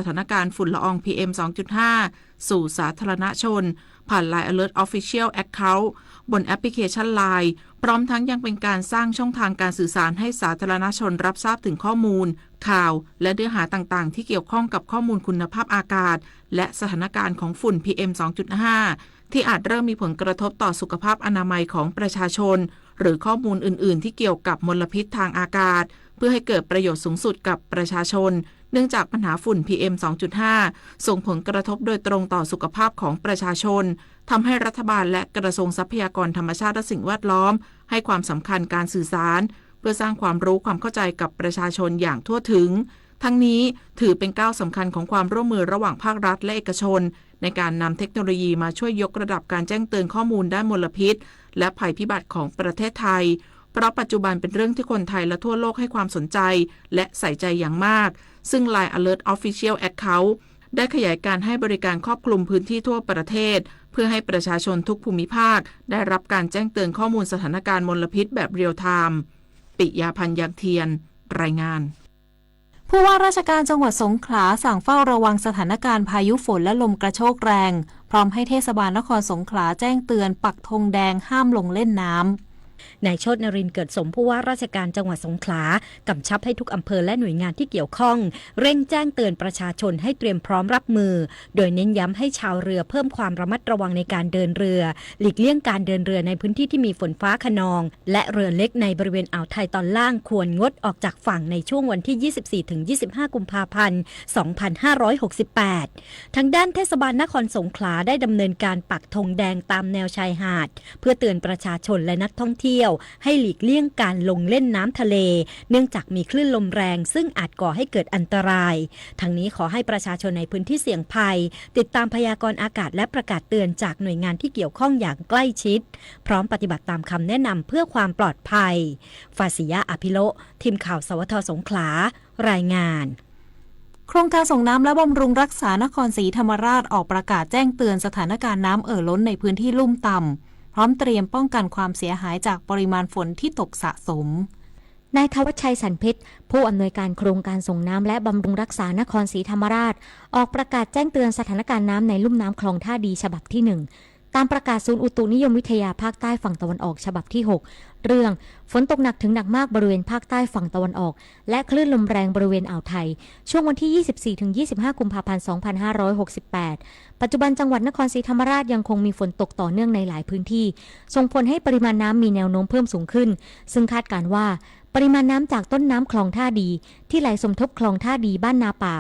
สถานการณ์ฝุ่นละออง พีเอ็ม สองจุดห้า สู่สาธารณชน ผ่าน Line Alert Official Account บนแอปพลิเคชัน Line พร้อมทั้งยังเป็นการสร้างช่องทางการสื่อสารให้สาธารณชนรับทราบถึงข้อมูล ข่าว และเนื้อหาต่างๆ ที่เกี่ยวข้องกับข้อมูลคุณภาพอากาศ และสถานการณ์ของฝุ่น พีเอ็ม สองจุดห้า ที่อาจเริ่มมีผลกระทบต่อสุขภาพอนามัยของประชาชน หรือข้อมูลอื่นๆ ที่เกี่ยวกับมลพิษทางอากาศ เพื่อให้เกิดประโยชน์สูงสุดกับประชาชน เนื่องจากปัญหาฝุ่น พีเอ็ม สองจุดห้า ส่งผลกระทบโดยตรงต่อสุขภาพของประชาชน ทำให้รัฐบาลและกระทรวงทรัพยากรธรรมชาติและสิ่งแวดล้อม ให้ความสำคัญการสื่อสาร เพื่อสร้างความรู้ความเข้าใจกับประชาชนอย่างทั่วถึง ทั้งนี้ถือเป็นก้าวสำคัญของความร่วมมือระหว่างภาครัฐและเอกชน ในการนำเทคโนโลยีมาช่วยยกระดับการแจ้งเตือนข้อมูลด้านมลพิษ และภัยพิบัติของประเทศไทย เพราะปัจจุบันเป็นเรื่องที่คนไทยและทั่วโลกให้ความสนใจ และใส่ใจอย่างมาก ซึ่ง Line Alert Official Account ได้ขยายการให้บริการครอบคลุมพื้นที่ทั่วประเทศ เพื่อให้ประชาชนทุกภูมิภาคได้รับการแจ้งเตือนข้อมูลสถานการณ์มลพิษแบบเรียลไทม์ ปิยาพันธ์ ยังเทียน รายงาน ผู้ว่าราชการจังหวัดสงขลาสั่งเฝ้าระวังสถานการณ์พายุฝนและลมกระโชกแรง พร้อมให้เทศบาลนครสงขลาแจ้งเตือนปักธงแดงห้ามลงเล่นน้ำ นายโชตินรินทร์ เกิดสม ผู้ว่าราชการจังหวัดสงขลา กำชับให้ทุกอำเภอและหน่วยงานที่เกี่ยวข้อง เร่งแจ้งเตือนประชาชนให้เตรียมพร้อมรับมือ โดยเน้นย้ำให้ชาวเรือเพิ่มความระมัดระวังในการเดินเรือ หลีกเลี่ยงการเดินเรือในพื้นที่ที่มีฝนฟ้าคะนอง และเรือเล็กในบริเวณอ่าวไทยตอนล่างควรงดออกจากฝั่งในช่วงวันที่ ยี่สิบสี่ถึงยี่สิบห้า กุมภาพันธ์ สองพันห้าร้อยหกสิบแปด ทางด้านเทศบาลนครสงขลาได้ดำเนินการปักธงแดงตามแนวชายหาด เพื่อเตือนประชาชนและนักท่องเที่ยว ให้หลีกเลี่ยงการลงเล่นน้ำทะเล เนื่องจากมีคลื่นลมแรงซึ่งอาจก่อให้เกิดอันตราย ทั้งนี้ขอให้ประชาชนในพื้นที่เสี่ยงภัย ติดตามพยากรณ์อากาศและประกาศเตือนจากหน่วยงานที่เกี่ยวข้องอย่างใกล้ชิด พร้อมปฏิบัติตามคำแนะนำเพื่อความปลอดภัย ฟาสิยะ อภิโล ทีมข่าว สวท สงขลา รายงาน โครงการส่งน้ำและบำรุงรักษานครศรีธรรมราชออกประกาศแจ้งเตือนสถานการณ์น้ำเอ่อล้นในพื้นที่ลุ่มต่ำ พร้อมเตรียมป้องกันความเสียหายจากปริมาณฝนที่ตกสะสม นายธวัชชัย สันเพชร ผู้อำนวยการโครงการส่งน้ำและบำรุงรักษานครศรีธรรมราช ออกประกาศแจ้งเตือนสถานการณ์น้ำในลุ่มน้ำคลองท่าดีฉบับที่หนึ่ง ตามประกาศศูนย์อุตุนิยมวิทยาภาคใต้ฝั่งตะวันออกฉบับที่หก เรื่อง ฝนตกหนักถึงหนักมากบริเวณภาคใต้ฝั่งตะวันออก และคลื่นลมแรงบริเวณอ่าวไทย ช่วงวันที่ ยี่สิบสี่ถึงยี่สิบห้า กุมภาพันธ์ สองพันห้าร้อยหกสิบแปด ปัจจุบันจังหวัดนครศรีธรรมราชยังคงมีฝนตกต่อเนื่องในหลายพื้นที่ ส่งผลให้ปริมาณน้ำมีแนวโน้มเพิ่มสูงขึ้น ซึ่งคาดการณ์ว่า ปริมาณน้ำจากต้นน้ำคลองท่าดี ที่ไหลสมทบคลองท่าดีบ้านนาป่า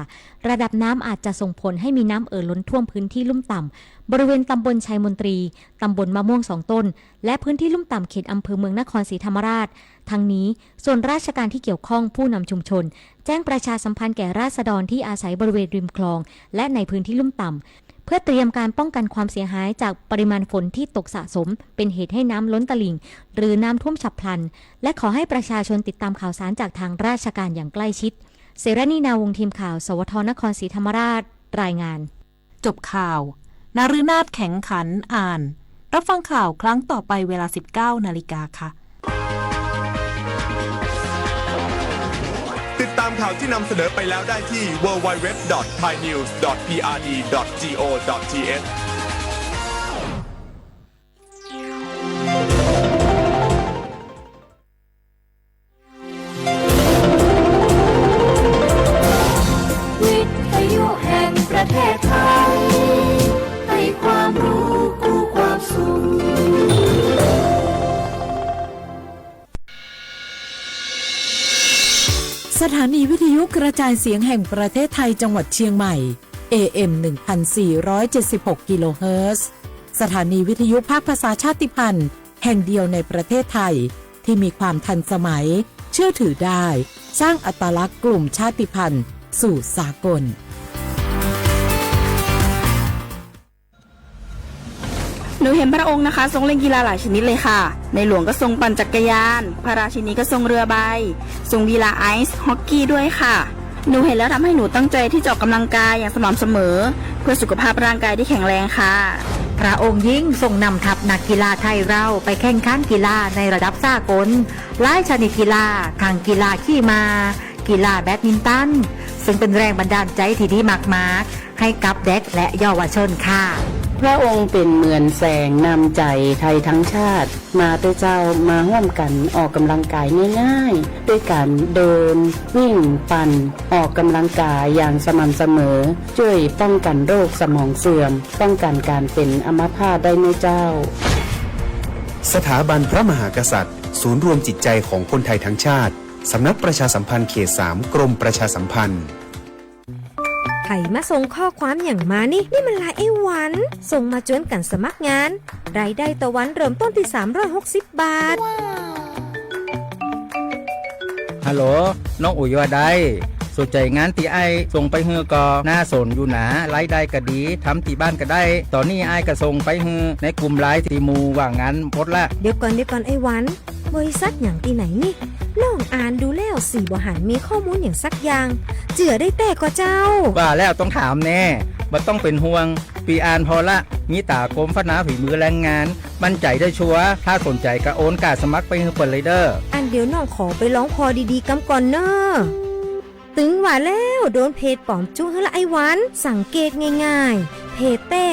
ระดับน้ำอาจจะส่งผลให้มีน้ำเอ่อล้นท่วมพื้นที่ลุ่มต่ำ บริเวณตำบลชัยมนตรี ตำบลมะม่วงสองต้น และพื้นที่ลุ่มต่ำเขตอำเภอเมืองนครศรีธรรมราช ทั้งนี้ ส่วนราชการที่เกี่ยวข้องผู้นำชุมชน แจ้งประชาสัมพันธ์แก่ราษฎรที่อาศัยบริเวณริมคลอง และในพื้นที่ลุ่มต่ำ เพื่อเตรียมการป้องกันความเสียหายจากปริมาณฝนที่ตกสะสม เป็นเหตุให้น้ำล้นตลิ่ง หรือน้ำท่วมฉับพลัน และขอให้ประชาชนติดตามข่าวสารจากทางราชการอย่างใกล้ชิด เสรณี นาวงศ์ ทีมข่าว สวท นครศรีธรรมราช รายงาน จบข่าว นฤนาถ แข็งขัน อ่าน รับฟังข่าวครั้งต่อไปเวลา สิบเก้านาฬิกาค่ะ ติดตามข่าวที่นำเสนอไปแล้วได้ที่ ดับเบิลยู ดับเบิลยู ดับเบิลยู ดอท ไทยนิวส์ ดอท พีอาร์ดี ดอท จี โอ ดอท ที เอช วิทยุแห่งประเทศไทย ให้ความรู้กู้ความสุข สถานีวิทยุกระจายเสียงแห่งประเทศไทยจังหวัดเชียงใหม่ เอ เอ็ม หนึ่งพันสี่ร้อยเจ็ดสิบหก กิโลเฮิรตซ์ สถานีวิทยุภาคภาษาชาติพันธุ์แห่งเดียวในประเทศไทย ที่มีความทันสมัย เชื่อถือได้ สร้างอัตลักษณ์กลุ่มชาติพันธุ์สู่สากล หนูเห็นพระองค์นะคะทรงเล่นกีฬาหลายชนิดเลยค่ะ ในหลวงก็ทรงปั่นจักรยาน พระราชินีก็ทรงเรือใบ ทรงกีฬาไอซ์ฮอกกี้ด้วยค่ะ หนูเห็นแล้วทำให้หนูตั้งใจที่จะออกกำลังกายอย่างสม่ำเสมอ เพื่อสุขภาพร่างกายที่แข็งแรงค่ะ พระองค์ยิ่งทรงนำทัพนักกีฬาไทยเราไปแข่งขันกีฬาในระดับสากล หลายชนิดกีฬา ทั้งกีฬาขี่ม้า กีฬาแบดมินตัน ซึ่งเป็นแรงบันดาลใจที่ดีมากๆ ให้กับเด็กและเยาวชนค่ะ พระองค์เป็นเหมือนแสงนำใจไทยทั้งชาติ มาเตอร์เจ้า มาร่วมกันออกกำลังกายง่ายๆ ด้วยการเดิน วิ่ง ปั่น ออกกำลังกายอย่างสม่ำเสมอ ช่วยป้องกันโรคสมองเสื่อม ป้องกันการเป็นอัมพาตได้นะเจ้า สถาบันพระมหากษัตริย์ ศูนย์รวมจิตใจของคนไทยทั้งชาติ สำนักประชาสัมพันธ์เขตสาม กรมประชาสัมพันธ์ ใผมาส่งข้อความอย่างมานี่ นี่มันไลน์ไอ้หวัน ส่งมาจวนกันสมัครงาน รายได้ต่อวันเริ่มต้นที่สามร้อยหกสิบบาท ฮัลโหล น้องอุ๋ยว่าได สนใจงานที่อ้ายส่งไปหื้อก็น่าสนอยู่นะ รายได้ก็ดี ทำที่บ้านก็ได้ ตอนนี้อ้ายก็ส่งไปหื้อในกลุ่มไลน์ที่หมู่ว่างงานหมดละ เดี๋ยวก่อน เดี๋ยวก่อนไอ้หวัน บริษัทหยังที่ไหนนี่ น้องอ่านดูแล้วสี่บ่หันมีข้อมูลอย่างสักอย่าง เจื่อได้แต้ก่อเจ้า ว่าแล้วต้องถามแน่ บ่ต้องเป็นห่วง ปีอ่านพอละ มีตากรมพัฒนาฝีมือแรงงาน มั่นใจได้ชัวร์ ถ้าสนใจก็โอนการสมัครไปหื้อเปิ้นเลยเด้อ อันเดี๋ยวน้องขอไปลองพอดีๆกำก่อนเนอะ ตึงว่าแล้วโดนเพจปลอมจุ๊หื้อละไอ้หวัน สังเกตง่ายๆ เพจแต้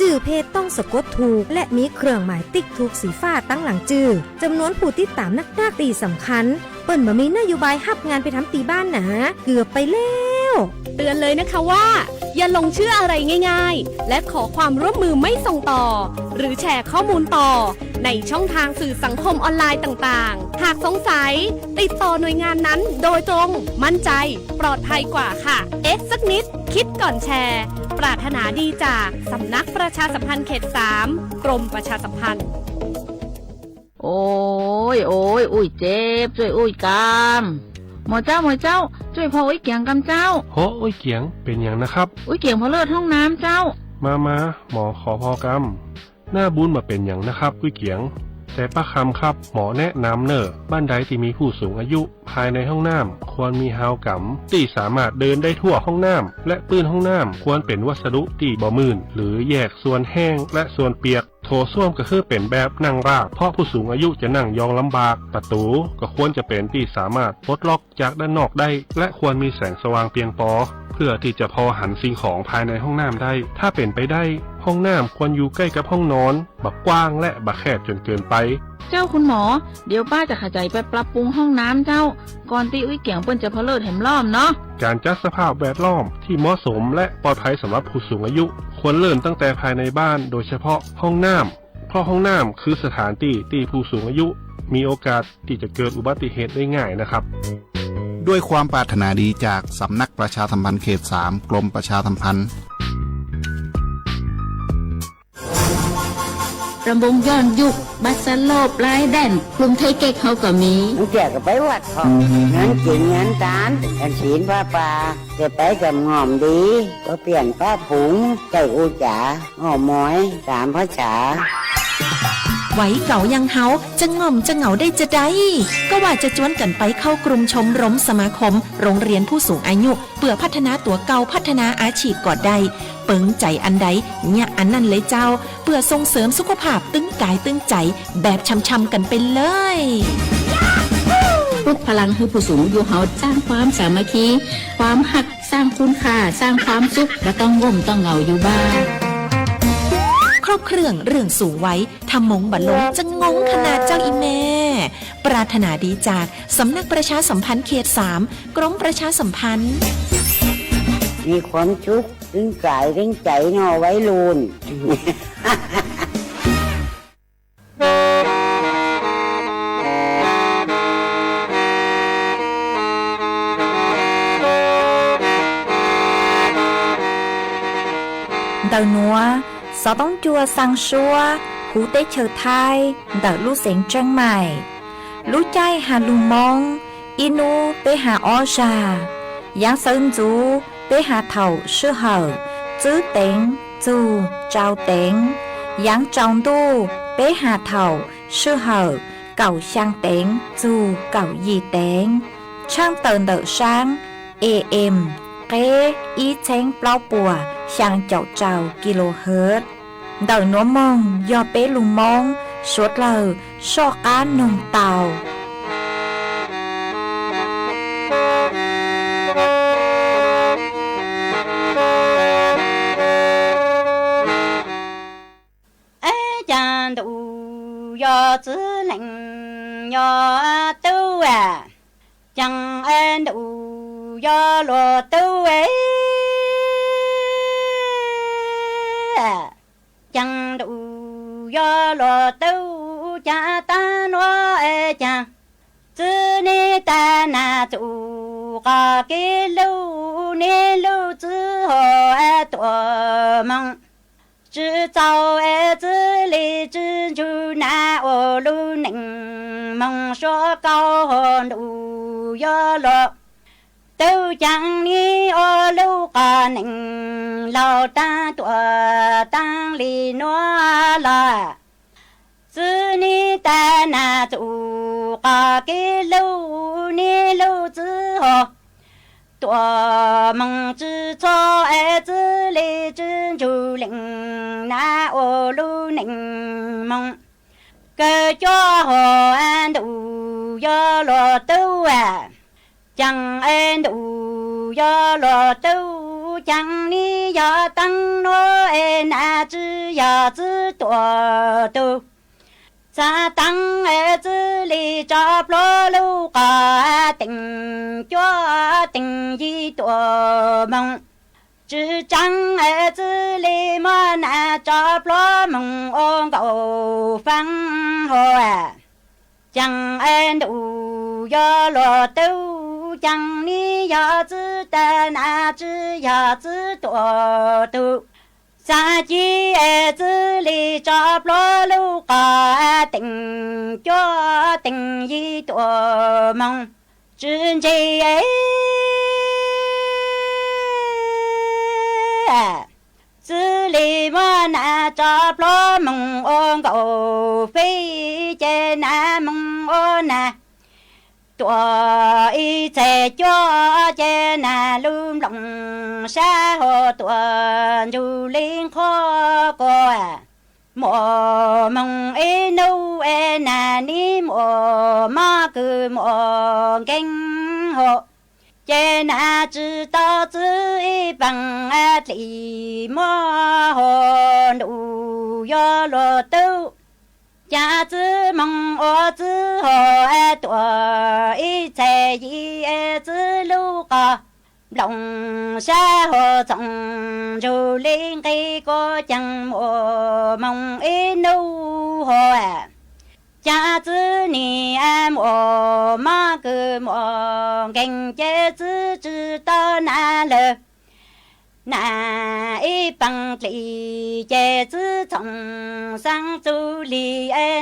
จื่อเพจต้องสะกดถูก และมีเครื่องหมายติ๊กถูกสีฟ้าตั้งหลังจื่อ จำนวนผู้ติดตามนักๆ ตี้สำคัญ เปิ้นบ่มีนโยบายฮับงานไปทำตีบ้านหนา เกือบไปแล้ว เตือนเลยนะคะว่า อย่าหลงเชื่ออะไรง่ายๆ และขอความร่วมมือไม่ส่งต่อ หรือแชร์ข้อมูลต่อ ในช่องทางสื่อสังคมออนไลน์ต่างๆ หากสงสัย ติดต่อหน่วยงานนั้นโดยตรง มั่นใจ ปลอดภัยกว่าค่ะ เอ๊ะสักนิด คิดก่อนแชร์ ปรารถนาดีจากสำนักประชาสัมพันธ์เขตสาม กรมประชาสัมพันธ์ โอ้ย โอ้ย อุ้ยเจ็บ ช่วยอุ้ยกำ หมอเจ้า หมอเจ้า ช่วยพออุ้ยเกียงกำเจ้า โห อุ้ยเกียง เป็นหยังนะครับ อุ้ยเกียงพอเลิศห้องน้ำเจ้า มา มา หมอขอพอกำ หน้าบุญบ่เป็นหยังนะครับ อุ้ยเกียง แต่ป้าคำครับ หมอแนะนำเน่อ บ้านใดที่มีผู้สูงอายุ ภายในห้องน้ำควรมีฮาวกำ ที่สามารถเดินได้ทั่วห้องน้ำ และปื้นห้องน้ำควรเป็นวัสดุที่บ่มื่น หรือแยกส่วนแห้งและส่วนเปียก โถส้วมก็คือเป็นแบบนั่งราบ เพราะผู้สูงอายุจะนั่งยองลำบาก ประตูก็ควรจะเป็นที่สามารถปลดล็อกจากด้านนอกได้ และควรมีแสงสว่างเพียงพอ เพื่อที่จะพอหันสิ่งของภายในห้องน้ำได้ ถ้าเป็นไปได้ ห้องน้ำควรอยู่ใกล้กับห้องนอน บ่กว้างและบ่แคบจนเกินไป เจ้าคุณหมอ เดี๋ยวป้าจะขยายไปปรับปรุงห้องน้ำเจ้า ก่อนตี้อุ้ยเกียงเปิ้นจะพอเลิศแหมรอบเนาะ การจัดสภาพแวดล้อมที่เหมาะสมและปลอดภัยสำหรับผู้สูงอายุ ควรเริ่มตั้งแต่ภายในบ้าน โดยเฉพาะห้องน้ำ เพราะห้องน้ำคือสถานที่ที่ผู้สูงอายุมีโอกาสที่จะเกิดอุบัติเหตุได้ง่ายนะครับ ด้วยความปรารถนาดีจากสำนักประชาสัมพันธ์เขตสาม กรมประชาสัมพันธ์ รำวงย้อนยุค บัสโลป ไลแดน กลุ่มไทเก๊กเขาก็มี บางเทื่อก็ไปวัดพร้อม งานกินงานทาน ฉันศีลผ้าป่า แต่ไปกับง่อมดี ก็เปลี่ยนผ้าผง ใส่อุจจา อ้อมอย สามภาษา วัยเก่าอย่างเฮา จะง่อมจะเหงาได้จะใด ก็ว่าจะจวนกั๋นไปเข้ากลุ่มชมรมสมาคม โรงเรียนผู้สูงอายุ เปื่อพัฒนาตั๋วเก่า พัฒนาอาชีพก็ได้ เปิงใจ๋อันใด เยียะอันนั้นเลยเจ้า เปื่อส่งเสริมสุขภาพตึงกายตึงใจ๋ แบบช่ำๆกั๋นไปเลย ปลุกพลังหื้อผู้สูงอายุเฮา สร้างความสามัคคี ความฮัก สร้างคุณค่า สร้างความสุข บ่ต้องง่มต้องเหงาอยู่บ้าน ครบเครื่องเรื่องสูงวัย ถ้ามงบ่ลงจะงงขนาดเจ้าอีแม่ ปรารถนาดีจากสำนักประชาสัมพันธ์เขตสาม กรมประชาสัมพันธ์ มีความสุขตึงกายตึงใจ๋เนาะวัยรุ่น Ntawm nuav, xov tooj cua xaa suab huv teb chaws Thaib ntawm lub xeev Tsheej Maim. Lub caij has lug Moob, ib nub peb has ob zag. Yaav sawv ntxuv peb has thaum sij hawm tswb teev txug tsau teev. Yaav tsaus ntuj peb has thaum sij hawm kaum xyaa teev txug kaum yim teev. Tshaaj tawm ntawm saab A M, qeb ib txheeb plaub puas xyaa caum rau kilohertz. Ntawm nuav moog yog peb lug Moob suav dlawg soj qaab noog tau. yog txwv leej yog tub, Ceeb Ntuj yog luag tub, Ceeb Ntuj yog luag tub. Caag taag nuav caag, txwv niv taag nas txuj qhov kev lug, niv lug txwv hov tuam moog. Tsi txaus es txwv le tsi ntsug nas ua lug neej moog suav kaus hov. Ntuj yog luag tub, Ceeb niv ua lug qhov neej laug taag tuam taag le nuav los. Txwv niv taag nas txuj qhov kev lug, niv lug txwv hov tuam moog. Tsi txaus es txwv le tsi ntsug leej nas ua lug neej moog. Kawg cuab hov, Ntuj yog luag tub, Ceeb Ntuj yog luag tub. Ceeb niv yog taag nuav es nas tsi yog txwv tuam tug. Xaav taag es txwv le tso plhuav lug qhov teej cuab teej yig tuam moog. Tsi tsaab es txwv le muab nas tso plhuav moog ua nkaus faab hov. Ceeb Ntuj yog luag tub, Ceeb niv yog txwv taag nas tsi yog txwv tuam tug. Xaav ci es txwv le tso plhuav lug qhov teej cuab teej yig tuam moog. Tsi ntseg es txwv le muab nas tso plhuav moog ua nkaus feb, ces nas moog ua nas tuam ib txhais cuab, ces nas lug nplooj sab hov tuam ntsug le nqhuab kua. Muaj moog ib nub es nas niv muaj mob kws muaj nkeeg hov, ces nas tsi tau txwv ib paag dlim muab hov. Ntuj yog luag tub, caag txwv moog ua txwv hov tuam ib txhais yig, txwv lug qhov nplooj sab hov txoov ntsug le nqe kua. Ceeb muaj moog ib nub hov, caag txwv niv muaj mob kws muaj nkeeg, ces txwv tsi tau nas lawm. Nas ib paag dlim ces txwv txhoov xaav txug li.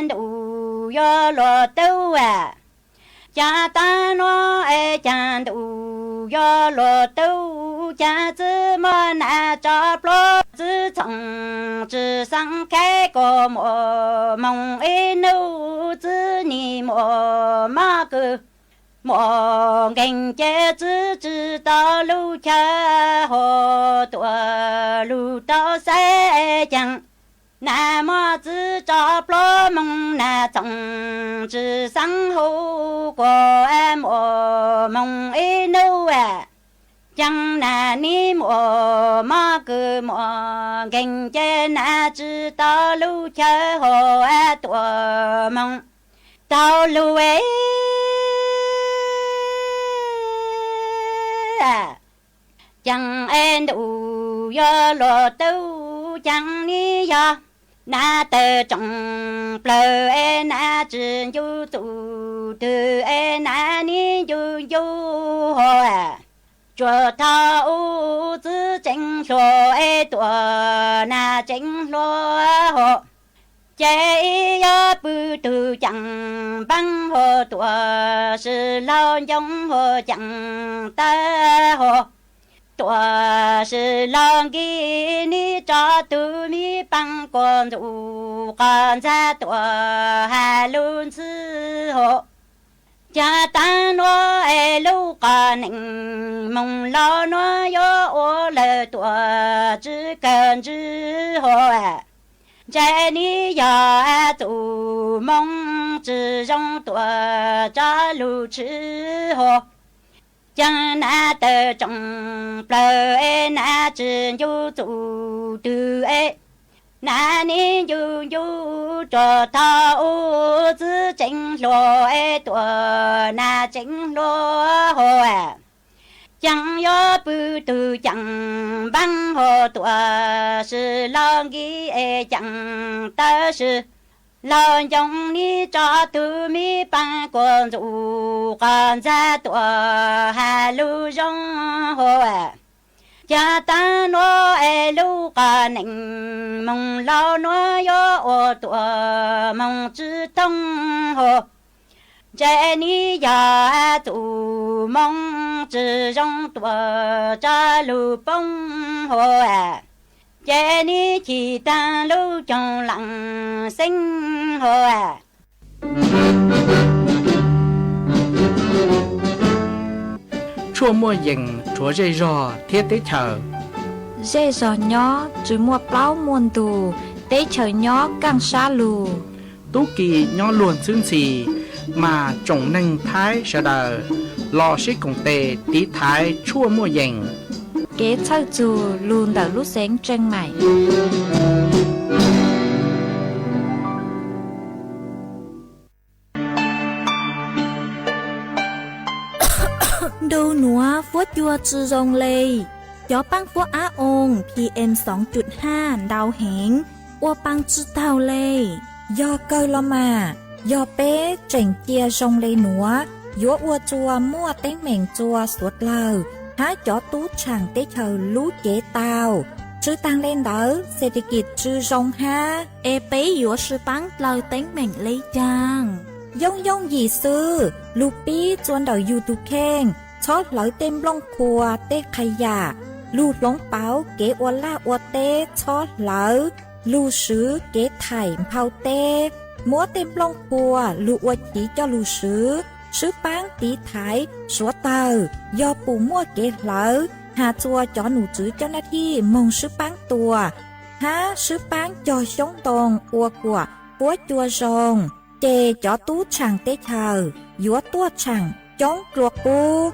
Ntuj yog luag tub, caag taag nuav es caag ntuj yog luag tub, caag txwv muab nas tso plhuav, txwv txhoov tsi xaav khaib kua. Muaj moog ib nub txwv niv muaj mob kws muaj nkeeg, ces txwv tsi tau lug chaw hov tuam lug tau xaiv. Ceeb nas muab txwv tso plhuav moog, nas txhoov tsi xaav hov kua. Muaj moog ib nub, ceeb nas niv muaj mob kws muaj nkeeg, ces nas tsi tau lug chaw hov tuam moog. Tau lug ceeb es ntuj yog luag tub, ceeb niv yog nas tawg tsoom plawg es nas tsi ncu txuj twg es nas niv ncu ncu hov. Tsuas thaum ub txwv tseem hluas es tuam nas tseem hluas hov, ces ib yog pw tug ceeb npaab hov, tuam sis laug ncoo hov ceeb tawg hov, tuam sis laug nkig niv tso tug mi paab kuas ntxuj qos ntxag tuam has lug ntxhw hov. Caag taag nuav es lub qos neej moog los nuav yuav ua lawm tuam tsi kawg ntsws hov. Ntshe niv yog txuj moog tsi zoo tuam tso lug tshwm hov. Ceeb nas tawg tsoom plawg es nas tsi ncu txuj twg es Nas nis ncu ncu rua tau ub txwb tseev hluas es tuam nas tseev hluas hos. Ceeb yuav pw tug ceem npaab hos tuam sis los nkiv es ceem tawv sis los ncoo nis tso tug mi paab kuas ntxum qos ntxag tuam has lug zoo hos. Ca taag nuav es lub qos neeg moog laug nuav yuav ua tuam moog tsi toog hos. Ntshe nis yog txuj moog tsi zoo tuam tso lug poob hos. Ces nis chim taag lub coog laam xeeb hos. ช่วงมั่วเหยี่ยง rhuav zej zog thiab teb chaws. Zej zog nyob tsi muaj plaub muaj ntug, teb chaws nyob kaaj sab lug. Tub ki nyob luag ntxhwb ntxhi, mas tsoom neeg Thaib sawv daws los sib koom tes tiv thaiv ช่วงมั่วเหยี่ยง. Kev txhawj txug lug ntawm lub xeev Tseej Maim. Ntu nuav fuab cua tsi zoo le, cov paab fuab ab oo PM soo cum haj ntau heev, ua paa tsi taug le. Yog kawg los mas, yog peb tseem cia zoo le nuav, yuav ua txuas muaj teeb meem txuas suav dlawg hab cov tub tshaam teb chaws lub cev tau. Tsi taag le ntawd, xes tes kis tsi zoo hab, es peb yuav sib paab dlawg teeb meem le caag? Yooj yooj yim xwb, lug pib txua ntawm yug tug kheej, txhob hlawv tej nplooj qhuav tej qha yam, lug hloov pauv kev ua laj ua teb, txhob hlawv, lug swv kev thaim nphau teb, muab tej nplooj qhuav lug ua chiv coj lug swv, sib paab tiv thaiv suav dlawg yog pum muaj kev hlawv, has txuas cov num tswv coj naj thij moog sib paab tua, hab sib paab cog xyoob ntoo ua kuam fuab cua zoo, ces cov tub tshaam teb chaws yuav tuaj tshaam coob dlua qub.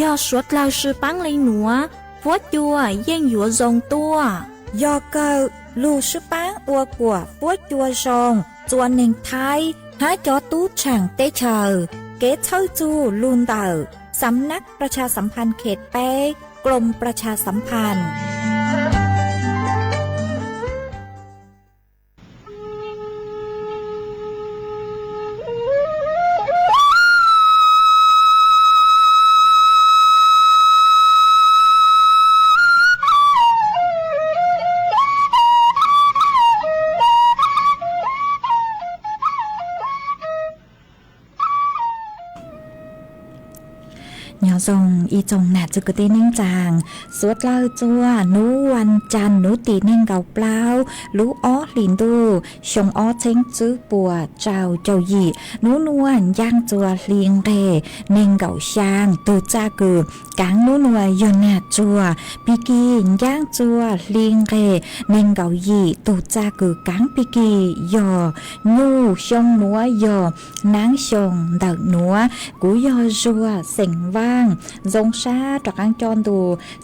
Yog suav dlawg sib paab le nuav, fuab cua yeej yuav zoo tuaj. Yog kawg, lug sib paab ua kuam fuab cua zoo txua neeg Thaib hab cov tub tshaam teb chaws. Kev txhawj txug lug ntawm สำนักประชาสัมพันธ์เขตแปด กรมประชาสัมพันธ์ Nyob zoo ib tsoom nam txiv kwv tij neej tsaa, suav dlawg txua nub vas cas nub tim neeg nkaum plaub lub ob hlis ntuj xyoo ob txheeb tswb puas rau caum yim, nub nuav ncaaj txua hli nqeg neeg nkaum xyaa, tug txaj kws kaav nub nuav yog nag tsuag. Pig kig ncaaj txua hli nqeg neeg nkaum yim, tug txaj kws kaav pig kig yog nyuj, xyoo nuav yog naav xyoo ntawm nuav. Kuv yog Zuag xeem Vaaj, zoo sab rov qaab coj ntu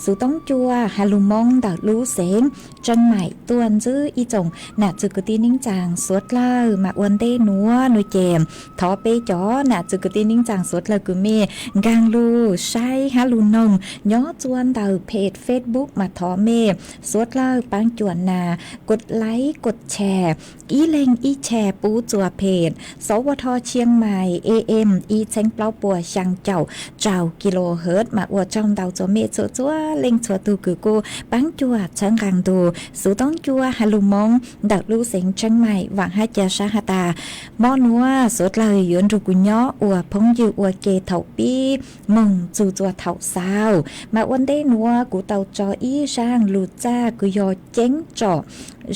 xuv toob cua has lug Moob ntawm lub xeev Tseej Maim tuaj ntsib ib tsoom nam txiv kwv tij neej tsaa suav dlawg. Mas ua ntej nuav nuav ces thov peb cov nam txiv kwv tij neej tsaa suav dlawg kws mej nkaag lug saib hab lug noog nyob txua ntawm page Facebook mas thov mej suav dlawg paab cuam nas kod like kod share, ib leeg ib share pub txua page สวท Chiang Mai AM ib txheeb plaub puas xyaa caum rau kilohertz. Mas ua tsaug ntau txua mej txhua txhua leej txhua tug kws kuj paab cuam txhawb nqaa ntu xuv toob cua has lug Moob ntawm lub xeev Tseej Maim. Vaam hab ca sab has tas, mo nuav suav dlawg yuav nrug kuv nyob ua phooj ywg ua ke thaum pib moog txug txua thaum xaus. Mas ua ntej nuav kuv tau tso ib zaaj lug txaj kws yog ceeb tsom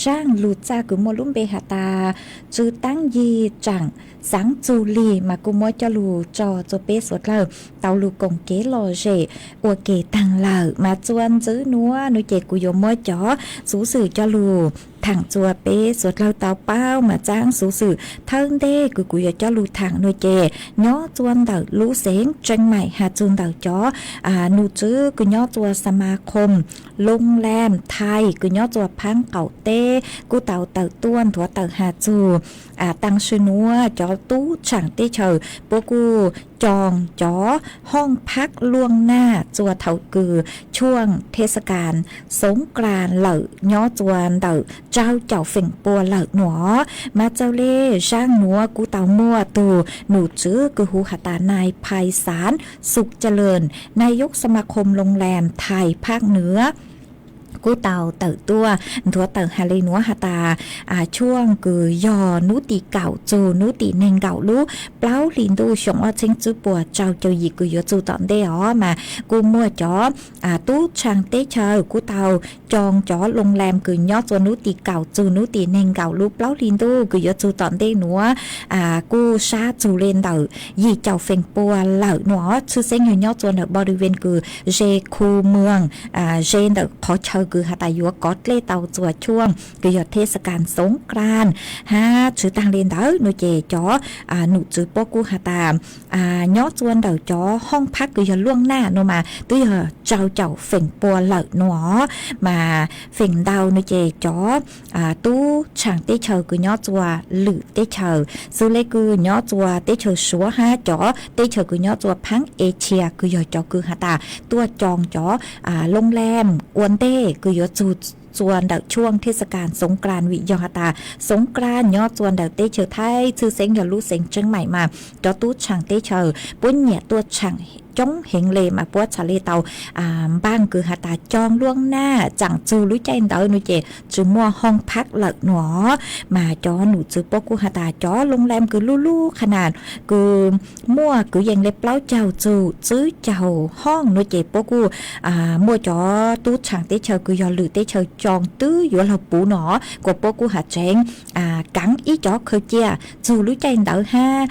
zaaj lug txaj kws muaj lub npe has tas Tsw Taab Yig Tsaam Xaav Txug Lig, mas kuj muab coj lug tso txua peb suav dlawg tau lug koom kev lom zem ua ke taag lawm. Mas txua ntsib nuav nuav ces kuv yuav muab cov xuv xwm coj lug thaam txuas peb suav dlawg tau paub mas txaab xuv xwm thawj ntej kws kuv yuav coj lug thaam nuav ces nyob txuas ntawm lub xeev Tseem Maim has txug ntawm cov num tswv kws nyob txuas xas mas khoom Loo Lees Thaib kws nyob txuas phaab qaum teb kuj tau tawm tuaj nthuav tawm has txug taag sim nuav cov tub tshaam teb chaws puab kuj coo cov hooj phab luaj naj txuas thaum kws tshuaj thej sa kas xoov klas lawm nyob txuas ntawm rau caum feem pua lawm nuav. Mas txawm le zaaj nuav kuj tau muaj tug num tswv kws hu has tas nai Phais Xaav Xum Ca Lees, nai yub xas mas khoom Loo Lees Thaib phaab nuav kuj tau tawm tuaj nthuav tawm has le nuav has tas tshuaj kws yog nub tim kaum txug nub tim neeg nkaum lub plaub hli ntuj xyoo ob txheeb tswb puas rau caum yim kws yuav txug tom ntej os mas kuj muaj cov tub tshaam teb chaws kuj tau coo cov Loo Lees kws nyob txuas nub tim kaum txug nub tim neeg nkaum lub plaub hli ntuj kws yuav txug tom ntej nuav kuj sab txug le ntawm yim caum feem pua lawm nuav. Tshwj xeeb yog nyob txuas ntawm npau du ven kws ze khu moog, ze ntawm qhov chaw kws has tas yuav kov dlej tau txuas tshuaj kws yog thej sa kas xoov klas hab tshwv taag le ntawd nuav ces cov num tswv puab kuj has tas nyob txuas ntawm cov hooj phab kws yog luaj naj nuav mas twb yog rau caum feem pua lawm nuav. Mas feem ntau nuav ces cov tub tshaam teb chaws kws nyob txuas lwm teb chaws xws le kws nyob txuas teb chaws Suav hab cov teb chaws kws nyob txuas phaab Asia kws yog cov kws has tas tuaj coo cov Loo Lees ua ntej kws yuav txug txuas ntawm tshuaj thej sa kas xoov klas vim yog has tas xoov klas nyob txuas ntawm teb chaws Thaib tshwj xeeb yog lub xeev Tseem Maim mas cov tub tshaam teb chaws puab nyiam tuaj tshaam coob heev le mas puab txhad le tau npaaj kws has tas coo luaj naj tsaam txug lub caij ntawd nuav ces tsi muaj hooj phab lawm nuav. Mas cov num tswv puab kuj has tas cov Loo Lees kws lub lub qha nas kws muaj kwv yees le plaub caug txug tswb caug hooj nuav ces puab kuj muaj cov tub tshaam teb chaws kws yog lwm teb chaws coo twb yuav luag puv nuav kuas puab kuj has tseev kaav ib cov khaws cia txug lub caij ntawd hab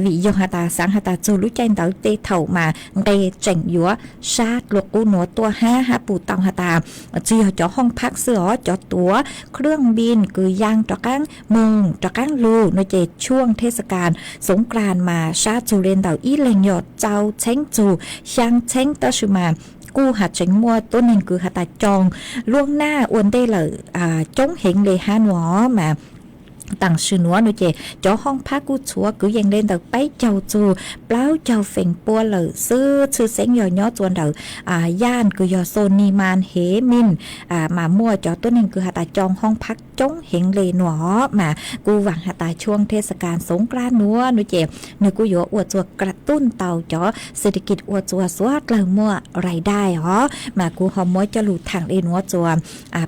vim yog has tas xaav has tas txug lub caij ntawd tej thaum mas nqe tseem yuav sab dlua qub nuav tuaj hab hab pum tau has tas tsi yog cov hooj phab xwb os, cov tuav khwj npin kws yaa rov qaab moog rov qaab lug nuav ces tshuaj thej sa kas xoov klas mas sab txug le ntawm ib leeg yog rau txheeb txug xyaa txheeb tab sis mas kuj has tseev muaj tuab neeg kws has tas coo luaj naj ua ntej lawm coob heev le hab nuav mas taam sim nuav nuav ces cov hooj phab kuj txhuav kwv yees le ntawm peb caug txug plaub caug feem pua lawm xwb. Tshwj xeeb yog nyob txuas ntawm yaaj kws yog Xos Nis Mas Hev Mej mas muaj cov tuab neeg kws has tas coo hooj phab coob heev le nuav mas kuj vaam has tas tshuaj thej sa kas xoov klas nuav nuav ces nwg kuj yuav ua txuas kra tuj tau cov xes tas kis ua txuas suav dlawg muaj rais dai os. Mas kuv ho muab coj lug thaam le nuav txuas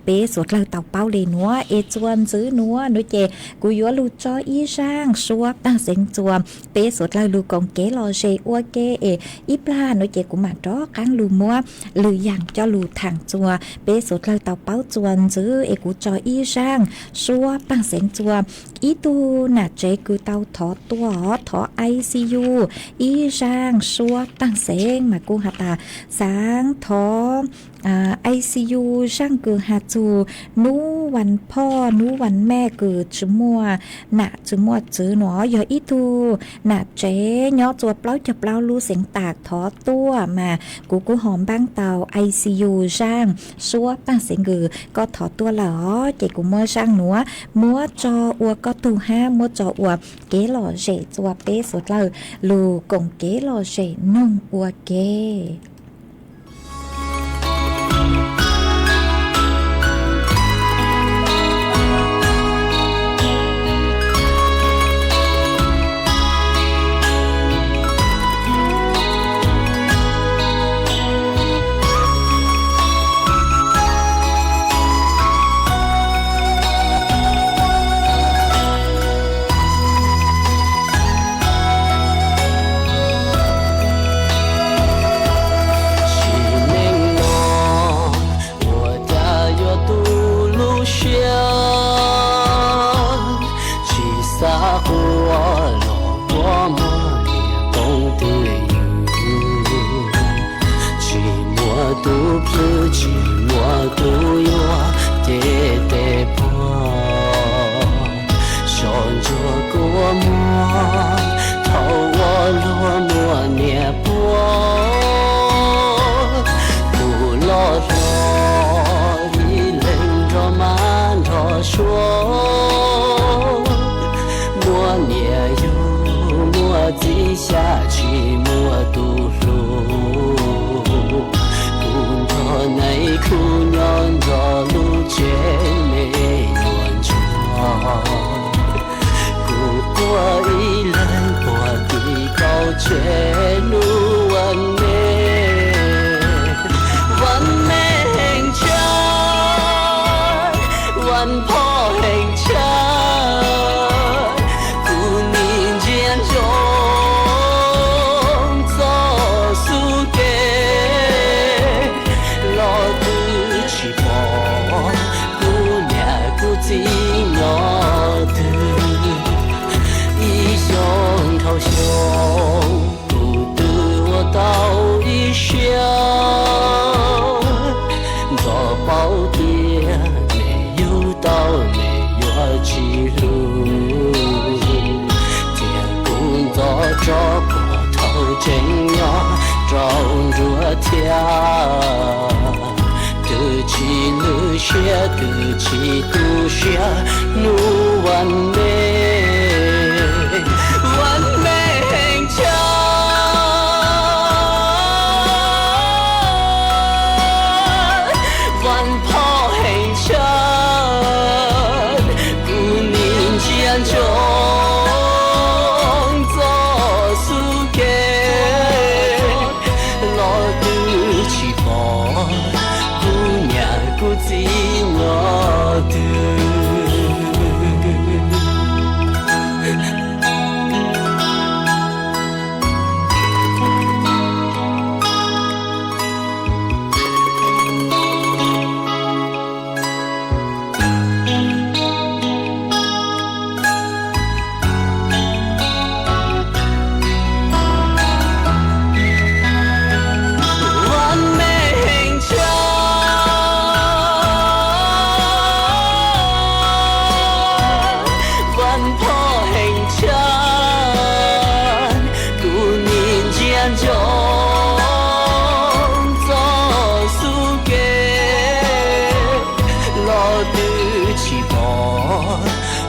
peb suav dlawg tau paub le nuav es txuas ntxiv nuav nuav ces kuv yuav lug tso ib zaaj suab taag xeev txuas peb suav dlawg lug koom kev lom zem ua ke es ib plag nuav ces kuv maam rov qaab lug muab lwm yaam coj lug thaam txuas peb suav dlawg tau paub txuas ntxiv es kuv tso ib zaaj suab taag xeev txuas ib tug nam tsev kws tau thov tuaj os, thov I C U ib zaaj suab taag xeev mas kuj has tas xaav thov I C U zaaj kws has txug nub vas phoj nub vas mej kws tsi muaj nam tsi muaj txwv nuav, yog ib tug nam tsev nyob txuas plaub caug plaub lub xeev tas thov tuaj mas kuv kuj ho npaab tau I C U zaaj suab taag xeev kws koj thov tuaj lawm os. Ces kuv muab zaaj nuav muab tso ua koj tug hab muab tso ua kev lom zem txuas peb suav dlawg lug koom kev lom zem noog ua ke. Sim neej no ua cas yuav tu lub siab, tsis xav quaj los quaj muaj niam poob twj ywm, tsis muaj tub plhws tsis muaj tub yuav, ces tes puag Tshuav muaj niam yug muaj txiv xyav tsis muaj tus hlub, kuv nrog Nais Khub nyob nrog lub tsev me nyuam ntsuag. Kuv quaj ib leeg puag tim kaum tsev hnub vas me, vas me heev tshaj, vas phom heev tshaj. Kuv nim ntsia ntsoov txoj xub ke los twb tsis pom kuv niam kuv txiv nyob twg. Ib xyoos dhau xyoo kuv twb ua tau ib siab, ntxov paub tias nws yug tau nws yuav tsis hlub, cia kuv ntxov tso puag thaum tseem nyob rau nruab thiab. Twb tsis lwj siab twb tsis tu siab hnub vas me, vas me heev tshaj, vas phom heev tshaj. Kuv nim ntsia ntsoov txoj xub ke los twb tsis pom kuv niam kuv txiv nyob twg. Vas me heev tshaj, vas phom heev tshaj. Kuv nim ntsia ntsoov txoj xub ke los twb tsis pom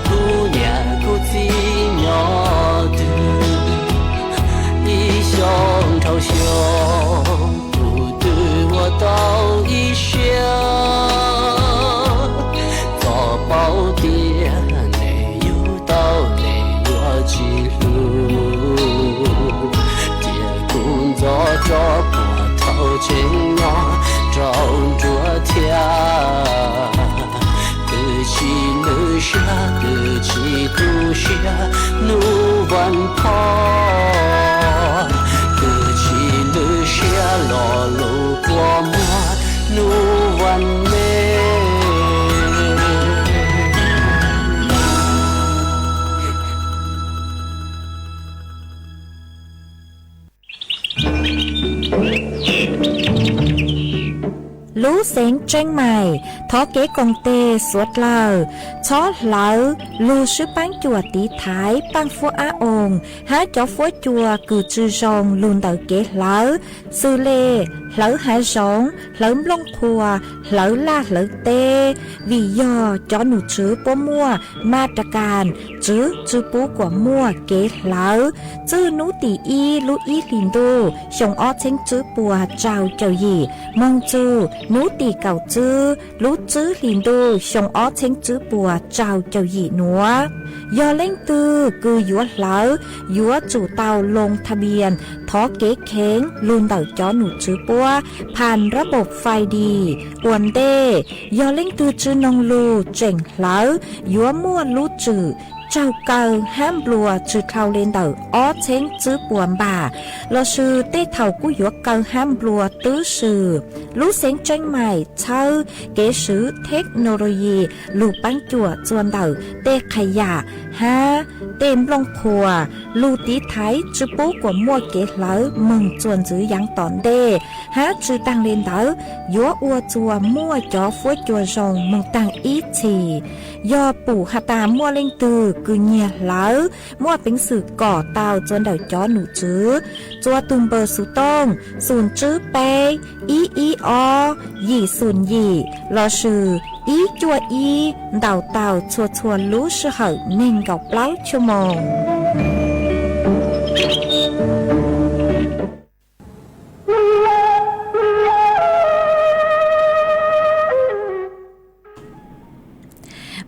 kuv niam kuv txiv nyob twg. Ib xyoos dhau xyoo kuv twb ua tau ib siab, txoj paub tias nws yug tau nws yuav tsis hlub, cia kuv ntxov tso puag thaum tseem nyob rau nruab thiab. Twb tsis lwj siab twb tsis tu siab hnub vas phom, twb tsis lwj siab lo lus kua muag hnub vas me. Lub xeev Tseeb Maim thov kev koom tes suav dlawg txhob hlawv lug swb paab cuam tiv thaiv paaj fuab ab oos hab cov fuab cua kws tsi zoo lug ntawm kev hlawv, xws le hlawv hav zoov, hlawv nplooj qhuav, hlawv laj hlawv teb, vim yog cov num tswv puab muaj ma ra kas tswv tsi pub kuas muaj kev hlawv. Txwj nub tim ib lub ib hlis ntuj xyoo ob txheeb tswb puas rau caum yim moog txug nub tim kaum tswb lub tswb hlis ntuj xyoo ob txheeb tswb puas rau caum yim nuav. Yog leej twg kws yuav hlawv, yuav tsum tau loo tha npias thov kev kheev lug ntawm cov num tswv puab phas rab npaum fais dis ua ntej. Yog leej twg tsi noog lug tseem hlawv, yuav muaj lub tswm tsaug kaw hab nplua tsi dhau le ntawm ob txheeb tswb puas npam, lossis tej thaum kuj yuav kaw hab nplua twb swm. Lub xeev Tseeb Maim txhawb kev swv theknoloyis lug paab cuam txuas ntawm tej qhas yam hab tej nplooj qhuas, lug tiv thaiv tsi pub kuas muaj kev hlawv moog txuas ntxiv yaav tom ntej, hab tsi taag le ntawd yuav ua txuas muaj cov fuab cua zoo moog taag ib txhis. Yog pum has tas muaj leej twg kws nyiag hlawv, muaj peev xwm kom tau txuas ntawm cov num tswv txuas tug npawb xov tooj xoom tswb peb ib ib ob yim xoom yim lossis ib cuaj ib ntaus tau txhua txhua lub sij hawm nees nkaum plaub cuaj moos.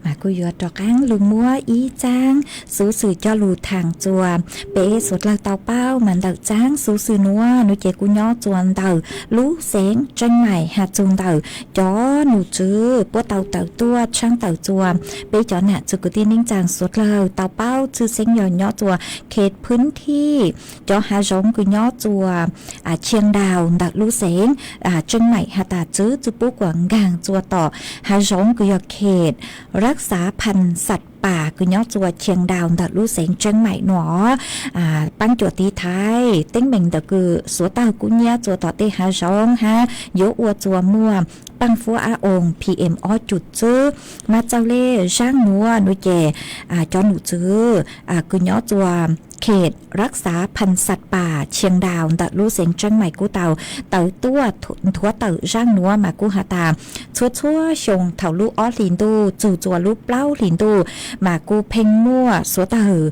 Mas kuj yuav rov qaab lug muab ib txaab xuv xwm coj lug thaam txuas. Peb suav dlawg tau paub mas ntawm txaab xuv xwm nuav nua ces kuj nyob txuas ntawm lub xeev Tseeb Maim has txug ntawm cov num tswv puab tau tawm tuaj tshaab tawm txuas. Peb cov nam txwv kwv tij neej tsaa suav dlawg tau paub tshwj xeeb yog nyob txuas khes phwv thij cov haav zoov kws nyob txuas Chiang Dau ntawm lub xeev Tseeb Maim has tas txwv tsi pub kuas nkaag txuas tom haav zoov kws yog khes rab xav phas xas pas kws nyob txuas Chiang Dau ntawm lub xeev Tseeb Maim nuav. Paab cuam tiv thaiv teeb meem ntawm kws suav tawg kub nyiab txuas tom tej haav zoov hab yuav ua txuas muaj paaj fuab ab oo PM ob cum tswb. Mas txawg le zaab nuav nua ces cov num tswv kws nyob txuas khes rab xav phas xas pas Chiang Dau ntawm lub xeev Tseeb Maim kuj tau tawm tuaj nthuav tawm zaab nuav mas kuj has tas txhua txhua xyoo thaum lub ob hlis ntuj txug txuas lub plaub hlis ntuj mas kuj pheej muaj suav tawg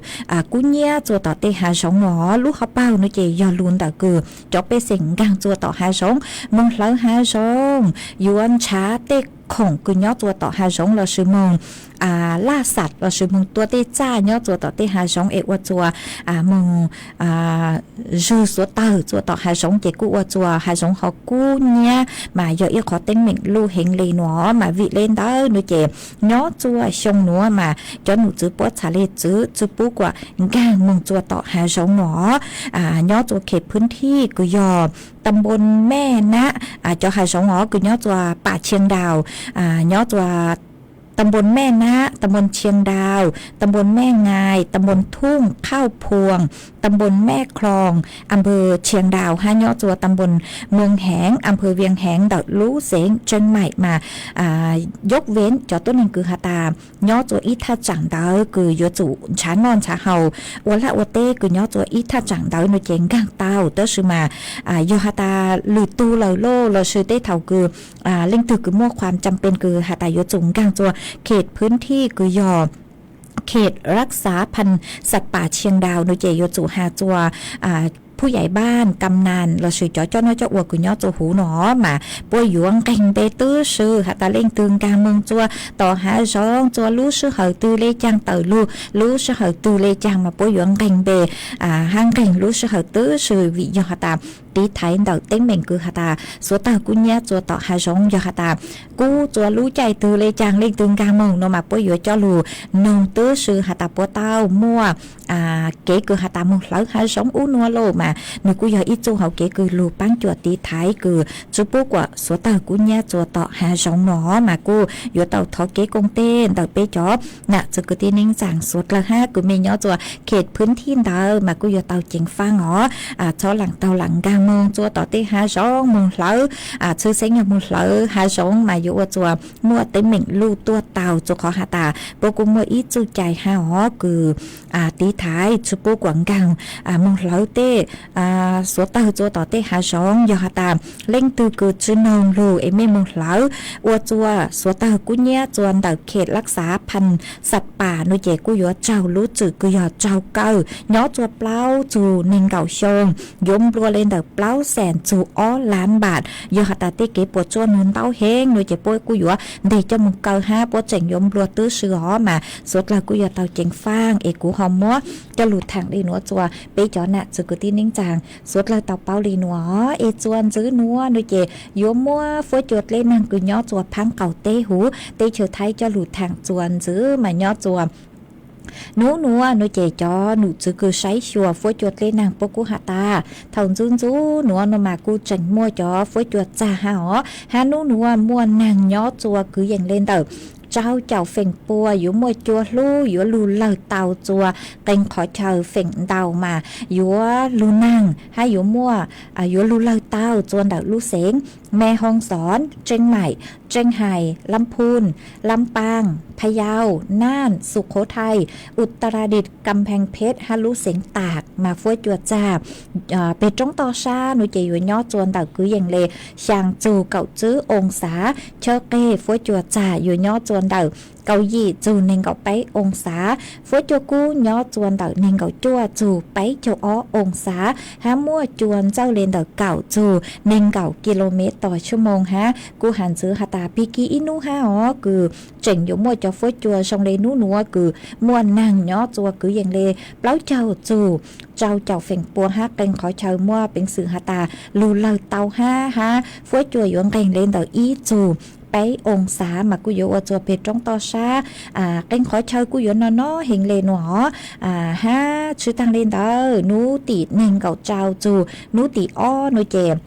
kub nyiab txuas tom tej haav zoov nuav. Lub hauv paug nuav ces yog lug ntawm kws cov pej xeem nkaag txuas tom haav zoov moog hlawv haav zoov yuav nrhav tej khoom kws nyob txuas tom haav zoov lossis moog laj xam lossis moog tua tej txaj nyob txuas tom tej haav zoov es ua txuas moog zwg suav tawg txuas tom haav zoov ces kuj ua txuas haav zoov ho kub nyiab mas yog ib qhov teeb meem luj heev le nuav. Mas vim le ntawd nua ces nyob txuas xyoo nuav mas cov num tswv puab txhaj le txwv tsi pub kuas nkaag moog txuas tom haav zoov nuav. Nyob txuas khes phwv thij kws yog ta npoo Mej Nab cov haav zoov os kws nyob txuas pas Chiang Dau, nyob txuas ta npoo Mej Nab, ta npoo Chiang Dau, ta npoo Mej Ngai, ta npoo Thuj Khauj Phuam, ta npoo Mej Khloos, am pawg Chiang Dau hab nyob txuas ta npoo Moos Heev, am pawg Vias Heev ntawm lub xeev Tseeb Maim mas yob vev cov tuab neeg kws has tas nyob txuas ib thaj tsaam ntawd kws yuav tsum nrhav noj nrhav haus ua laj ua teb kws nyob txuas ib thaj tsaam ntawd nua ces nkaag tau. Tab sis mas yog has tas lwm tug lawm lauj lossis tej thaum kws leej twg kws muaj khuam cam pes kws has tas yuav tsum nkaag txuas khes phwv thij kws yog khes rab xav phas xas pas Chiang Dau nua ces yuav tsum has txuas phuj yaiv npaaj kam nas lossis cov coj noj coj ua kws nyob txuas huv nuav mas puab yuav nqeeg npe tub si has tas leej twg nkaag moog txuas tom haav zoov txuas lub sij hawm twg le caag tawm lug lub sij hawm twg le caag mas puab yuav nqeeg npe hab nqeeg lub sij hawm tub si vim yog has tas tiv thaiv ntawm teeb meem kws has tas suav tawg kub nyiab txuas tom haav zoov yog has tas kub txuas lub caij twg le caag leej twg nkaag moog nua mas puab yuav coj lug noog tub si has tas puab tau muaj kev kws has tas moog hlawv haav zoov ub nuav lauj mas nwg kuj yog ib txuj hauv kev kws lug paab cuam tiv thaiv kws tsi pub kuas suav tawg kub nyiab txuas tom haav zoov nuav mas kuj yuav tau thov kev koom tes ntawm peb cov nam txwv kwv tij neej tsaa suav dlawg hab kws mej nyob txuas khes phwv thij ntawd mas kuj yuav tau ceev faaj os. Txhob laam taug laam nkaag moog txuas tom tej haav zoov moog hlawv, tshwj xeeb yog moog hlawv haav zoov mas yuav ua txuas muaj teeb meem luj tuaj tau txug qhov has tas puab kuj muaj ib txuj cai hab os kws tiv thaiv tsi pub kuas nkaag moog hlawv tej suav tawg txuas tom tej haav zoov yog has tas leej twg kws tsi noog lug es mej moog hlawv ua txuas suav tawg kub nyiab txuas ntawm khes rab xav phas xas pas nua ces kuj yuav raug lub tswm kws yog raug kaw nyob txuas plaub txug neeg nkaum xyoo, yuav nplua le ntawm plaub xees txug ob lab npam. Yog has tas tej kev puas tsuaj nua ntau heev nua ces puab kuj yuav nteg coj moog kaw hab puab tseem yuav nplua tub si os mas suav dlawg kuj yuav tau ceev faaj es kuv ho muab coj lug thaam le nuav txuas peb cov nam txwv kwv tij neej tsaa suav dlawg tau paub le nuav es txuas ntxiv nuav nua ces yuav muab fuab cua dleb naag kws nyob txuas phaab qaum teb huv teb chaws Thaib coj lug thaam txuas ntxiv mas nyob txuas nub nuav nua ces cov num tswv kws saib xyuas fuab cua dleb naag puab kuj has tas thaum ntxub ntxub nuav nua mas kuj tseem muaj cov fuab cua txag hab os hab nub nuav muaj naag nyob txuas kwv yees le ntawm rau caum feem pua yuav muaj cua hlub yuav lug lawg tau txua qee qhov chaw, feem ntau mas yuav lug neeg hab yuav muaj, yuav lug lawg tau txua ntawm lub xeev Me Hoo Xoon, Tseej Maim, Tseej Hais, Lab Phooj, Lab Paaj, Phaj Yau, Naj, Xu Khov Thai, Utaradit, Kam Pheej Pheej hab lub xeev Tas mas fuab cua txag peg roob toj sab nuav ces yuav nyob txua ntawm kwv yees le xyaa txug kaum tswb oo xav. Chawb qeg fuab cua txag yuav nyob txua ntawm kaum yim txug neeg nkaum peb oo xav. Fuab cua kub nyob txua ntawm neeg nkaum cuaj txug peb caug ob oo xav hab muaj cua ntxawj le ntawm kaum txug neeg nkaum ki lo mev tos tshua moo hab kuj has ntxwv has tas pig kig ib nub hab os kws tseem yuav muaj cov fuab cua zoo le nub nuav kws muaj neeg nyob txua kwv yees le plaub caug txug rau caum feem pua hab qee qhov chaw muaj peev xwm has tas lug lawg tau hab hab fuab cua yuav nqeeg le ntawm ib txug peb oo xav mas kuj yuav ua txua peg roob toj sab. Qee qhov chaw kuj yuav no no heev le nuav hab tshwj taag le ntawd nub tim neeg nkaum rau txug nub tim ob nuav ces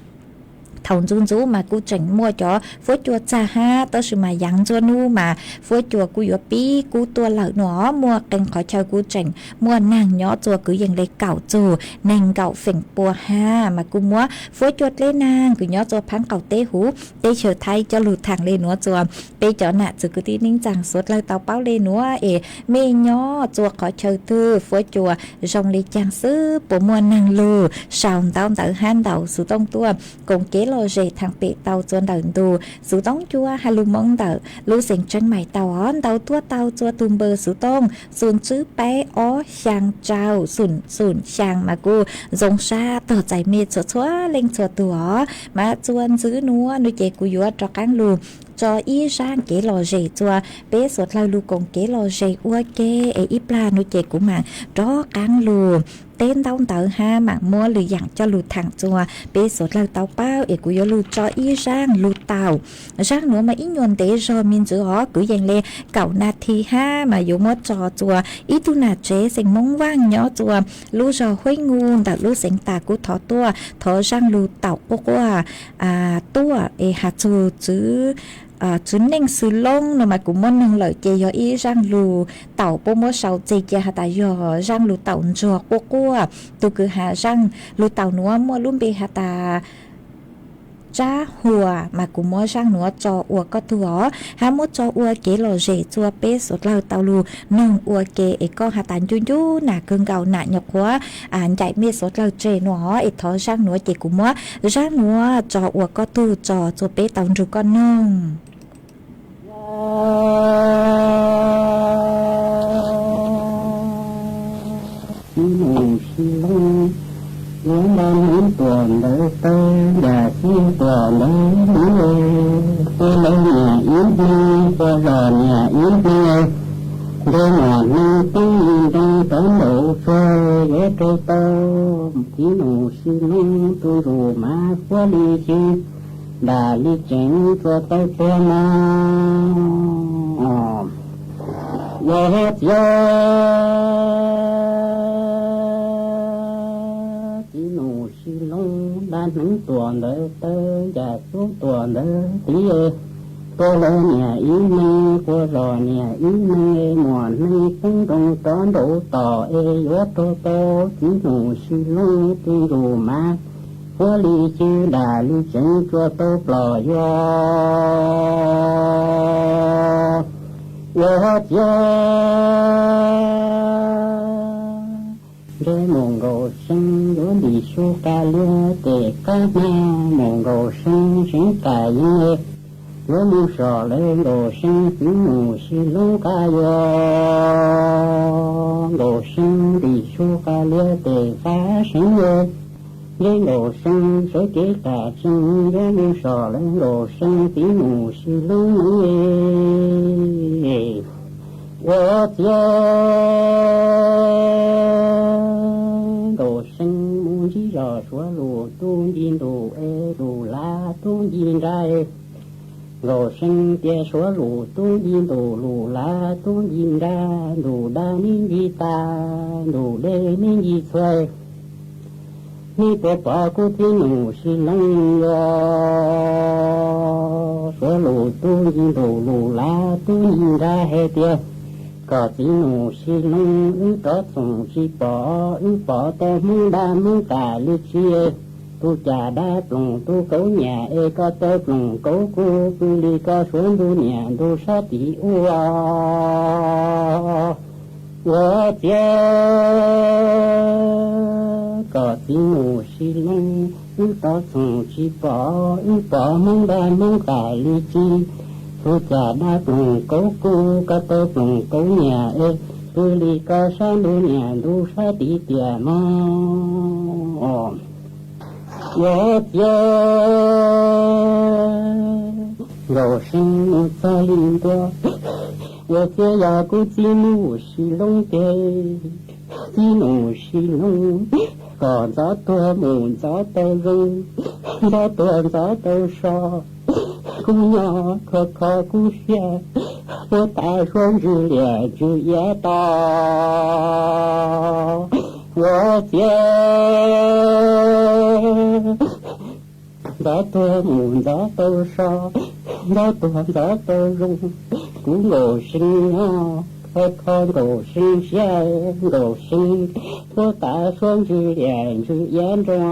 thaus ntxuv ntxuv mas kuj tseem muaj cov fuab cua txag hab tab sis mas yaav ntsua nub mas fuab cua kuj yuav pib kub tuaj lawm nuav. Muaj qee qhov chaw kuj tseem muaj neeg nyob txua kwv yees le kaum txug neeg nkaum feem pua hab mas kuj muab fuab cua dleb naag kws nyob txua phaab qaum teb huv teb chaws Thaib coj lug thaam le nuav txua peb cov nam txiv kwv tij neej tsaa suav dlawg tau paub le nuav es mej nyob txua qhov chaw twg fuab cua zoo le caag xwb puas muaj neeg lug sau ntaub ntawv hab ntaus xuv tooj tuaj koom kev lom zem thaam pem tau txua ntawm ntu xuv tooj cua has lug Moob ntawm lub xeev Tseeb Mais tau os. Ntaus tuaj tau txua tug npawb xuv tooj xoom tswb peb ob xyaa rau xoom xoom xyaa mas kuj zoo sab tog txais mej txhua txhua leej txhua tug os. Mas txua ntxwv nuav nuav ces kuv yuav rov qaab lug tso ib zaaj kev lom zem txua peb suav dlawg lug koom kev lom zem ua ke es ib plag nuav ces kuv maam rov qaab lug teb ntaub ntawv hab maam muab lwm yaam coj lug thaam txua peb suav dlawg tau paub es kuv yuav lug tso ib zaaj lug tau. Zaaj nuav mas ib nyuas ntev zog me ntxwv os kwv yees le kaum nas this hab mas yuav muab tso txua ib tug nam tsev xeem Moob Vaaj nyob txua lub zog Hueb Ngu ntawm lub xeev Tas kuj thov tuaj thov zaaj lug taum quaj quaj tuaj es has txug tswv neej xwm loob no mas kuv muab noog lawm ces yog ib zaaj lug taum puab muab sau txeg ca has tas yog zaaj lug taum ntsuag quaj quaj. Tug kws has zaaj lug taum nuav muaj lub npe has tas Tsab Huas mas kuv muab zaaj nuav tso ua koj tug os hab muab tso ua kev lom zem txua peb suav dlawg tau lug noog ua ke es koj has tas ncu ncu nam kawg nkaus nam nyuam qhuav ncaim mej suav dlawg tseg nuav es thov zaaj nuav ces kuv muab zaaj nuav tso ua koj tug tso txua peb tau nrug koj noog. Txiv nus sib loob, yuav npaj hnub tuam ntawv taw, yam xib tuam ntawv hnub, tua lawv niam ib hneev, tua zos niam ib hneev, nrog muam hneev tub ntoo rov nraum tsuag, yuav raug tau txiv nus sib loob tus ntsum mas huab li xwb, ntam li tseev tsuas tau pluag no. Yog txiv, txiv nus sib loob npaj hnub tuam ntawv taw, yam xib tuam ntawv tiv, tua lawv niam ib hneev, tua zos niam ib hneev, muam hneev tub ntoo rov nraum tom es yuav raug tau txiv nus sib loob tus ntsum mas huab li xwb, ntam li tseev tsuas tau pluag yog. Yog txiv, ntshe mus nkaus seeb yuav ntim su qa liab tes qab hmab, mus nkaus seeb seeb qas yeeb, yuav mus so lawv nkaus seeb txiv nus sib loob qab yuav, nkaus seeb ntim su qa liab tes qab seeb, ntshe nkaus seeb sawv kev qas tseeb, yuav mus so lawv nkaus seeb txiv nus sib loob. Ua txiv, nkaus seeb mus ntsib zos Suav Lus tub nci ntus es Lus Lav tub nci nra. Nkaus seeb tias Suav Lus tub nci ntus, Lus Lav tub nci nra, ntus dab neb nci tas, ntus deb neb nci txhua. Nej puas pom kuv txiv Nus Sis Loo yuav suav lus tub nci ntus lus lav tub nci nrab hais tias, kom txiv Nus Sis Loo wb rov txoom tsis pom, wb pom tau Hmoob dab Hmoob qam li tsi. Tus cas dab ploog tus kauv nyiam es koj tau ploog kauv kuv, pw li koj suav ntuj niam ntuj sab tim ua. Ua ciav kom txiv Nus Sis Loo wb rov txoom tsis pom, wb pom Hmoob dab Hmoob qam li tsi. Tus cas dab ploog kauv kuv, koj tau ploog kauv nyiam es, pw li koj sab ntuj niam ntuj sab tim tiam no. Ua ciav Nkaus See mus txog li ntua, ua ciav yog kuv txiv Nus Sis Loo ces, txiv Nus Sis Loo, kom ntxov tuag mus ntxov tau zoo, ntxov tuag ntxov tau so, kuv nyob kho kho kuv siab, tuag tas suab ntsws liam ntsws iav to. Ua ciav ntxov tuag mus ntxov tau so, ntxov tuag ntxov tau zoo, kuv Nkaus See nyob kho kho Nkaus See siab, Nkaus See, tuag tas suab ntsws liam ntsws iav nroo.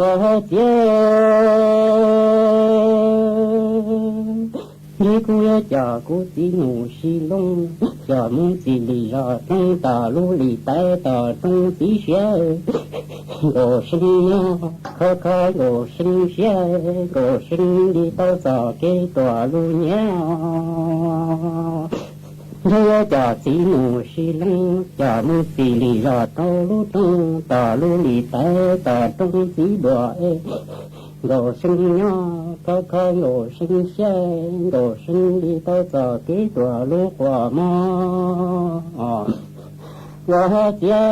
Ua ciav ntshe kuv yuav coj kuv txiv Nus Sis Loo, coj mus txij li zos roob tom lub lis tawv tom roob txiv siab. Nkaus See nyob kho kho Nkaus See siab, Nkaus See li tau txoj kev tuam lug nyiav. Ntshe yuav coj txiv Nus Sis Loo coj mus txij li zos rau lub roob tom lub lis tawv tom roob txiv duam. Nkaus See nyob kho kho Nkaus See siab, Nkaus See li tau txoj kev tuam lug quas mog. Ua ciav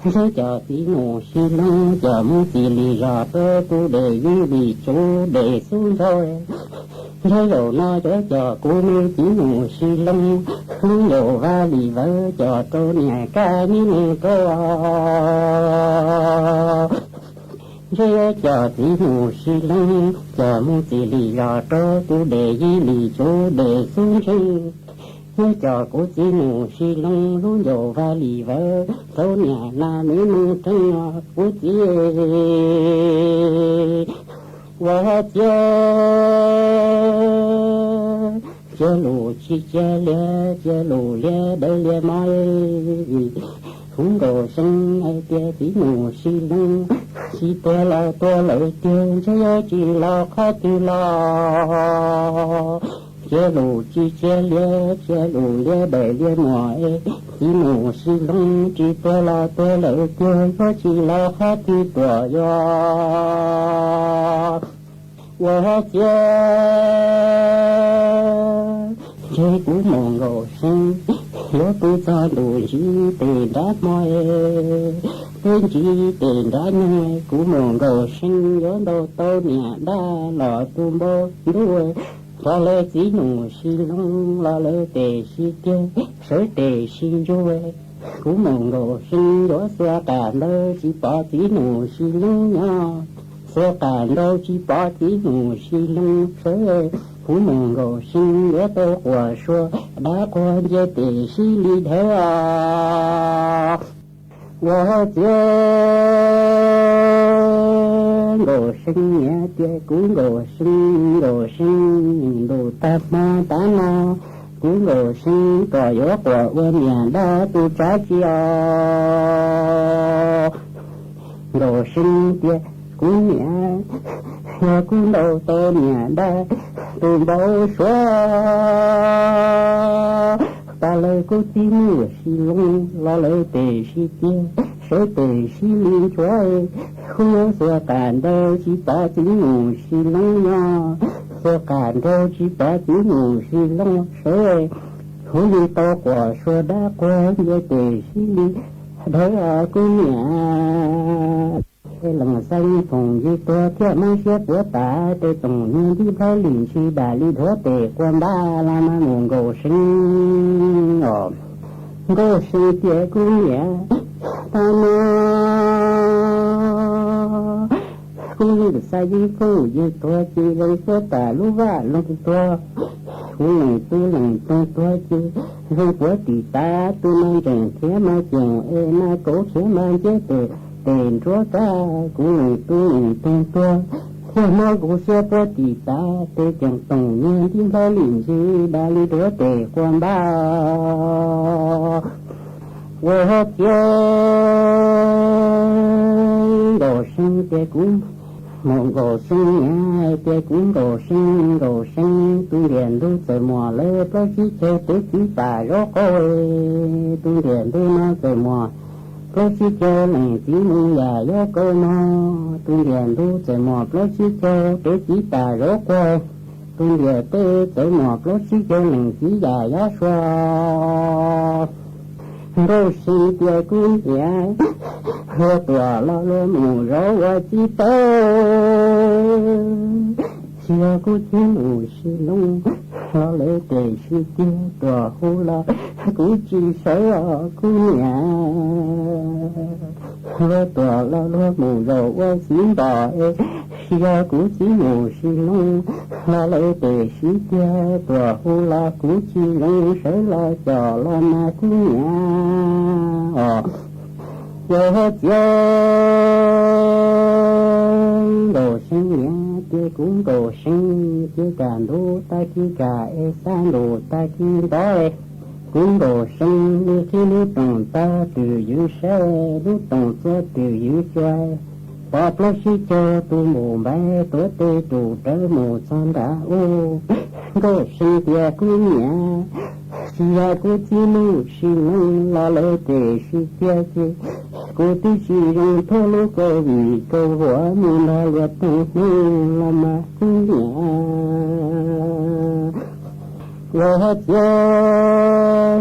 ntshe coj txiv Nus Sis Loo coj mus txij li zos rau kuv dej yij li tsub dej xub ntshaus. Ntshe zaum no yuav coj kuv me txiv Nus Sis Loo, hlub ncaus vaj li vawv coj rau niam kab nib neeg rau. Ntshe yuav coj txiv Nus Sis Loo coj mus txij li zos rau kuv dej yij li tsub dej xub ntshaus. Yuav coj kuv txiv Nus Sis Loo hlub ncaus vaj li vawv rau niam kab nib neeg rau kuv txiv. Ua ciav cia lus tsis cia liab, cia lus liab dawb liab mog. Kuv Nkaus See hais tias txiv Nus Sis Loo, tsis tuag los tuag lawm tiag, ntshe yuav tsis los qhov twg los. Cia lus tsis cia liab, cia lus liab dawb liab mog. Txiv Nus Sis Loo tsis tuag los tuag lawm tiag, yuav tsis los qhov twg tuaj yuav. Ua ciav ntshe kuv mus Nkaus See yuav pw txog ntuj ntsib tes nrab hmo, peb ntsib tes nrab nyoog. Kuv mus Nkaus See yuav ntaus tau niam dab los tu npau ntuj. Txog lawv txiv Nus Sis Loo los lawv tes sib tiag, sawv tes sib ntsuj. Kuv mus Nkaus See yuav xuas qam ntawd tsis pom txiv Nus Sis Loo nyob, xuas qam nraud tsis pom txiv Nus Sis Loo sawv. Kuv mus Nkaus See yuav tau quas sua, dab quag nce tes sib li dhawv os. Ua ciav Nkaus See niam tias kuv Nkaus See, Nkaus See ntuj tag hmo tav no, kuv Nkaus See kom yuav quas ua niam dab tus tsav tsi os. Nkaus See tias kuv niam, yog kuv ntaus tau niam dab tus npau suav, tas lawv kuv txiv Nus Sis Loo los lawv tes sib tiag, sawv tes sib li ntsuav. Kuv yuav xuas qam nraud tsis pom txiv Nus Sis Loo nyob, xuas qam nraud tsis pom txiv Nus Sis Loo sawv. Kuv li tau quas sua dab quag nce tes sib li dhawv os kuv niam. Tej leej xeeb phooj ywg tuag thiab mob siab puas tas, tej tsoom niag ntij nplhaib lim ntshis dam li dhuav tes quas npab los mas mus Nkaus See os. Nkauj See tias kuv niam, tag no kuv lwm xav yeej kuj yeej tuag ces zoo tuag tas lub vaj loog tuag. Kuv leej tub leej toog tuag ces zoo puav tim tav, tus no ntsees khiav mas coom es mas kauv khiav mas nceb tes, tes nruab kab. Kuv leej tub leej toog tuag, yog hmo kuv siab puav tim tav, tes ceem toom nyiag nti hlo lim ntsis, dab li duav tes quas npab. Ua txiav Nkauj See tias kuv, Nkauj See niam tias kuv Nkauj See, Nkauj See, tus ntiag ntug txawm muaj lawv plaub tsib caug peb txiv pam zaub qau. Tus ntiag ntug no txawm muaj plaub tsib caug leej txiv mus yam yob kauv no. Tus ntiag ntug txawm muaj plaub tsib caug peb txiv pam zaub quag. Tus ntiag teb txawm muaj plaub tsib caug leej txiv yam yob sua. Nkauj See tias kuv niam, luag tuam los luag mus zov ua txiv tawb, tsis yog kuv txiv mus sim loo, los lawv tes sim tiag tuam hu los kuv tsis sawv os kuv niam. Luag tuam los luag mus zov ua txiv npom es, tsis yog kuv txiv mus sim loo, los lawv tes sim tiag tuam hu los kuv tsis zoo sawv los coj los mas kuv niam os. Yog txiav Nkauj See niam tias kuv Nkauj See, cia kaj ntug tag kis kaj es xab ntuj tag kis ntov. Kuv Nkauj See li qhib lub rooj tag twm ywv saib, lub rooj txuas twm ywv cuag, pom plaub tsib caug tus npum npaiv tuav tes tus rawv mus txog nram ub. Nkauj See tias kuv niam, tsis yog kuv txiv mus sim loo, los lawv tes sim tiag ces kuv twb tsis zoo thuab lub COVID kaum vuam mus nrog luag tug hnub los mas kuv niam. Yog txiav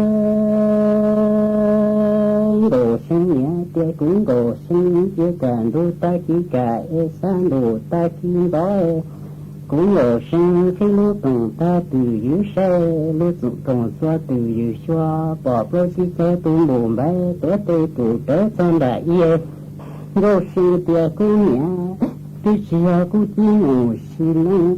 Nkauj See niam tias kuv Nkauj See, cia kaj ntug tag kis kaj es xab ntuj tag kis ntov. Kuv Nkauj See qhib lub rooj tag twm ywv saib, lub rooj txuas twm ywv xyuas, pom plaub tsib caug tus npum npaiv tuav tes tus rawv txog nram ib. Nkauj See tias kuv niam, twb tsis yog kuv txiv mus sim loo,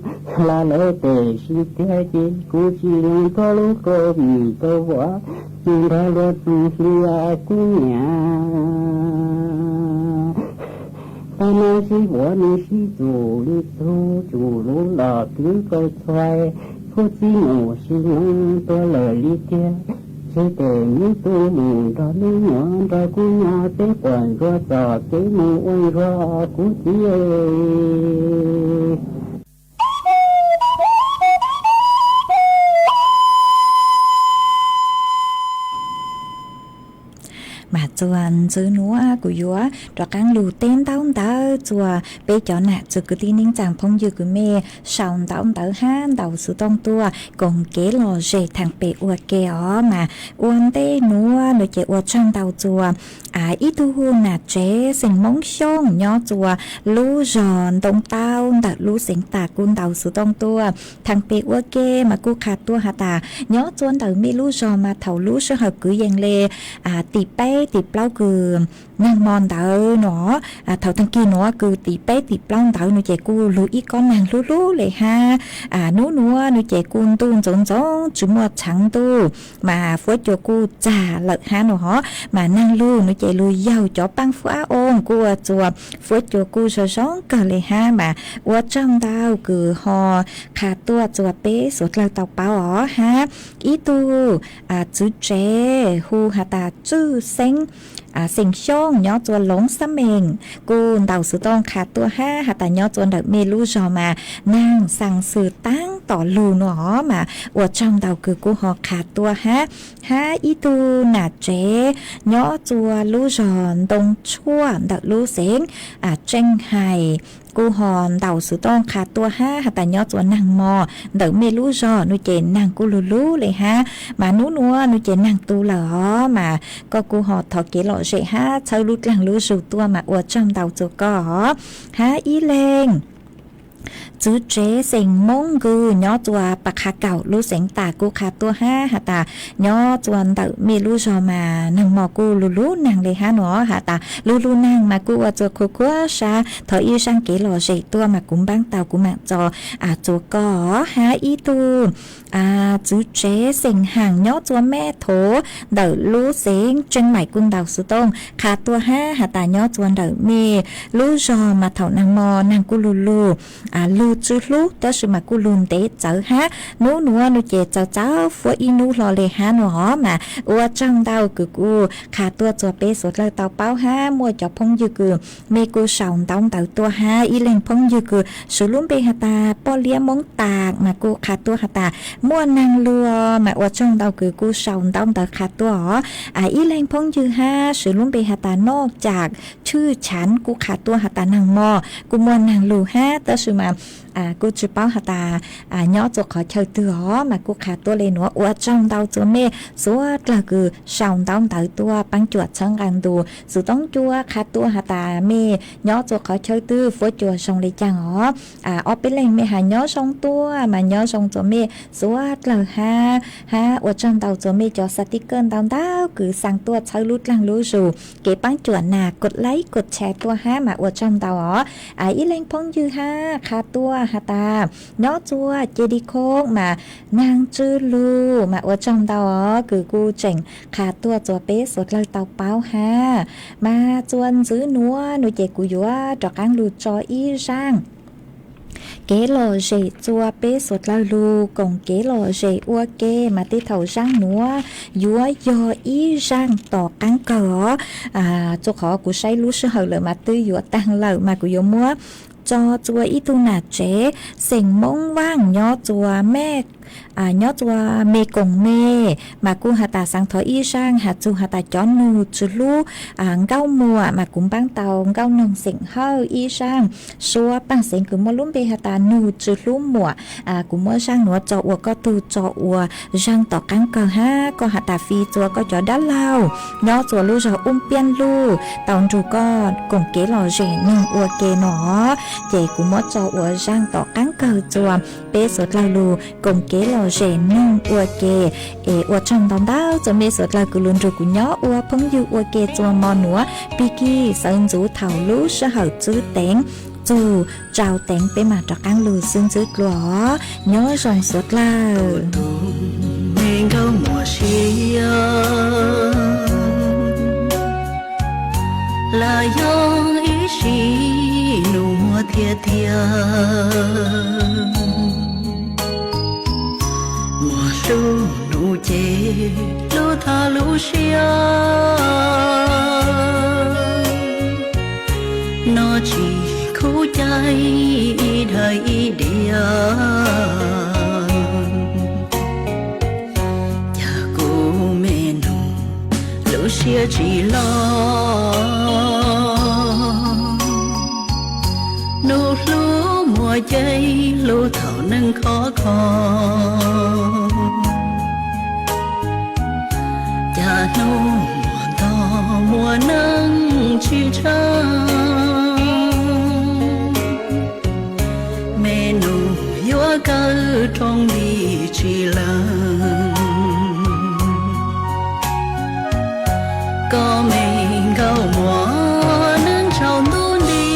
los lawv tes sim tiag ces kuv tsis zoo thuab lub COVID kaum vuam mus nrog luag tug hli kuv niam. Tag no sib vuav nws sib txuj li txug, tsuj lub los kwv kaus txhuais, kuv txiv mus sim loo tuag lawm li tiag. Tseg tes neb tub mus nrog neb nyuam, nrog kuv nyob peb quas ntsuag txoj kev mus ua ntsuag kuv txiv. Mas txuas ntxiv nuav kuv yuav rov qaab lug teb ntaub ntawv txuas peb cov nam txiv kwv tij neej tsaa phooj ywg kwv mej sau ntaub ntawv hab ntaus xuv tooj tuaj koom kev lom zem thaam pem ua ke os. Mas ua ntej nuav nuav ces ua tsaug ntau txuas ib tug nam tsev xeem Moob Xyooj nyob txuas lub zog Ntoo Taub ntawm lub xeev Tam kuj ntaus xuv tooj tuaj thaam pem ua ke mas kuj qha tuaj has tas nyob txuas ntawm mej lub zog mas thaum lub sij hawm kwv yees le tim peb tim plaub kws nag hmo ntawd nuav, thaum taag kis nuav kws tim peb tim plaub ntawd nuav ces kuj lug ib kob naag hlub hlub le hab. Nub nuav nuav ces kuj ntuj ntxoov ntxoov tsi muaj tshaav ntuj mas fuab cua kuj txag lawm hab nuav hov. Mas naag lug nuav ces lug yaug cov paab fuab ab oo kuj ua txuas fuab cua kuj zoo zoo kawg le hab. Mas ua tsaug ntau kws ho qha tuaj txuas peb suav dlawg tau paub os hab. Ib tug txiv tsev hu has tas Tswj Xeeb, xeem Xyooj nyob txuas Loov Xab Meem kuj ntaus xuv tooj qha tuaj hab has tas nyob txuas ntawm mej lub zog mas naag xaa xwm taab tom lug nuav hov. Mas ua tsaug ntau kws kuj ho qha tuaj hab. Hab ib tug nam tsev nyob txuas lub zog Ntoo Tshuaj ntawm lub xeev Tseej Hais kuj ho ntaus xuv tooj qha tuaj hab has tas nyob txuas naag mo ntawm mej lub zog nuav ces naag kuj lug lug le hab. Mas nub nuav nuav ces naag tu lawm hov. Mas koj kuj ho thov kev lom zem hab txhawb lub dlaag lub zug tuaj mas ua tsaug ntau txuas koj hov. Hab ib leeg txwv tsev xeem Moob Nkws nyob txua Pas Qha Kaum lub xeev tas kuj qha tuaj hab has tas nyob txua ntawm mej lub zog mas neeg mos kuj lug lug neeg le hab no has tas lug lug neeg mas kuj ua txua khuv khuab sab thov ib zaaj kev lom zem tuaj mas kuv npaab tau kuv maam tso txua koj hab ib tug txwv tsev xeem Haam nyob txua Mej Thov ntawm lub xeev Tseej Maim kuj ntaus xuv tooj qha tuaj hab has tas nyob txua ntawm mej lub zog mas thaum neeg mos neeg kuj lug lug lug tsw hlub tab sis mas kuj lug ntev txawv hab nub nuav nuav ces txawv txawv fuab ib nub hlo le hab no mas ua tsaug ntau kws kuj qha tuaj txua peb suav dlawg tau paub hab muaj cov phooj ywg kws mej kuj sau ntaub ntawv tuaj hab ib leeg phooj ywg kws swv lub npe has tas Poj Liab Moob Tas mas kuj qha tuaj has tas muaj neeg lug mas ua tsaug ntau kws kuj sau ntaub ntawv qha tuaj os. Ib leeg phooj ywg hab swv lub npe has tas Noj Cam Tshwj Chav kuj qha tuaj has tas neeg mos kuj muaj neeg lug hab tab sis mas kuj tsi paub has tas nyob txua qhov chaw twg os mas kuj qha tuaj le nuav ua tsaug ntau txua mej suav dlawg kws sau ntaub ntawv tuaj paab cuam txhawb nqaa ntus xuv tooj cua qha tuaj has tas mej nyob txua qhov chaw twg fuab cua zoo le caag os. Ob peb leeg mej has nyob zoo tuaj mas nyob zoo txua mej suav dlawg hab hab ua tsaug ntau txua mej cov xav tij kawj ntau ntau kws xaa tuaj txhawb lub dlaag lub zug kev paab cuam nas kod laib kod tshee tuaj hab mas ua tsaug ntau os. Ib leeg phooj ywg hab qha tuaj has tas nyob txua Ces Dis Khoob mas neeg tsw lug mas ua tsaug ntau os kws kuj tseem qha tuaj txua peb suav dlawg tau paub hab mas txua ntxiv nuav nuav ces kuv yuav rov qaab lug tso ib zaaj kev lom zem txua peb suav dlawg lug koom kev lom zem ua ke mas tej thaum zaaj nuav yuav yog ib zaaj tom qaab kawg os. Txua qhov kuv saib lub sij hawm lawm mas twb yuav taag lawm mas kuv yuav muab tso txua ib tug nam tsev xeem Moob Vaaj nyob txua Mej nyob txua Me Koom Me mas kuj has tas xaav thov ib zaaj has txug has tas cov nug tsw hlub Nkauj Muam mas kuv npaab tau Nkauj Noog xeem Hawj ib zaaj suab paaj xeev kws muaj lub npe has tas nug tsw hlub muam. Kuv muab zaaj nuav tso ua koj tug tso ua zaaj tom qaab kawg hab koj has tas fi txua koj cov dab laug nyob txua lub zog Ub Piaj Luj tau nrug koj koom kev lom zem neeg ua ke no ces kuv muab tso ua zaaj tom qaab kawg txua peb suav dlawg lug koom kev lom zem neeg ua ke. Es ua tsaug ntau ntau txua mej suav dlawg kws lug nrug kuv nyob ua phooj ywg ua ke txua mo nuav pig kig sawv ntxuv thaum lub sij hawm txwb teev txug tsau teev peb maam rov qaab lug xwb ntxwb dlua os. Nyob zoo suav dlawg. Me nkauj muam siab, lam yog ib sim nus muag thiab thiab. Muag hlub nus ces hlub tag lub siab. No tsis khuv caij ib daim ib diav, cas kuv me nus lub siab tsis loj. Nus hlub muag ces hlub thaum neeg khov kho, cas hnub muag ntog muaj neeg tsis tshaaj. Me nus yuav kawg rooj nti tsis lees, koj me nkauj muam neeg tsaus ntuj nti,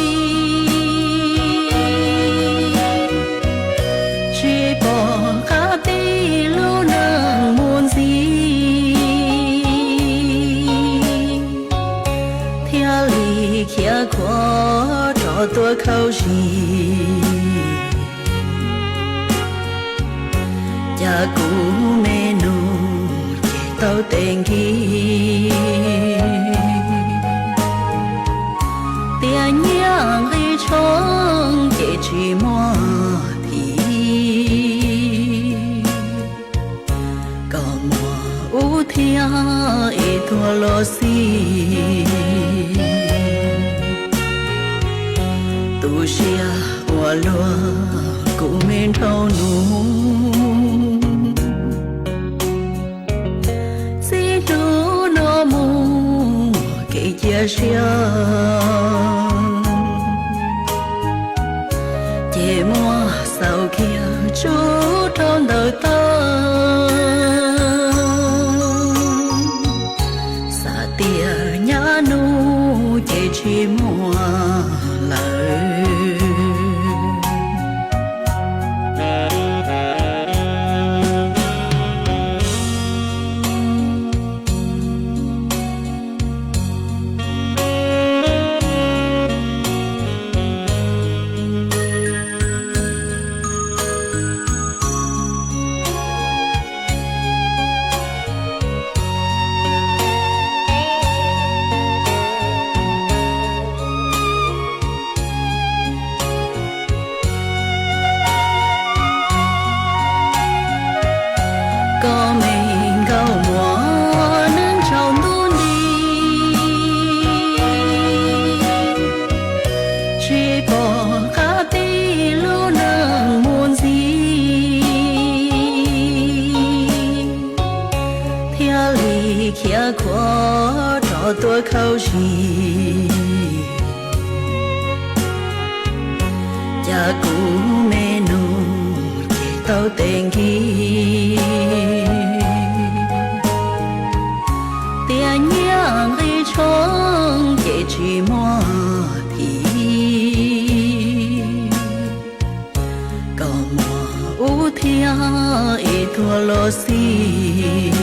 tsis pom qab pib lub neej mus ntxiv, thiaj li khiav khuav rov tuaj khaub zig. Cas kuv me nus ces tau tes nkig, tias nyiaj nqi tshoob ces tsis muaj thim, kom muag ub thiab es tuag los xij. Tu siab ua luaj kuv me nraug nus, txij hnub no mus kev cia siab, ces muaj Txaus kiag tsub rau ntawm taw, xav tias nyab nug ces tsis muaj lawm. Koj me nkauj muam neej tsaus ntuj nti, tsis pom qab tij lub neej mus ntxiv, thiaj li khiav khuav rov tuaj khaub zig. Cas kuv me nus ces tau tes nkig, tias nyiaj nqi tshoob ces tsis muaj thim, koj muaj ub thiab ib tuag los xij.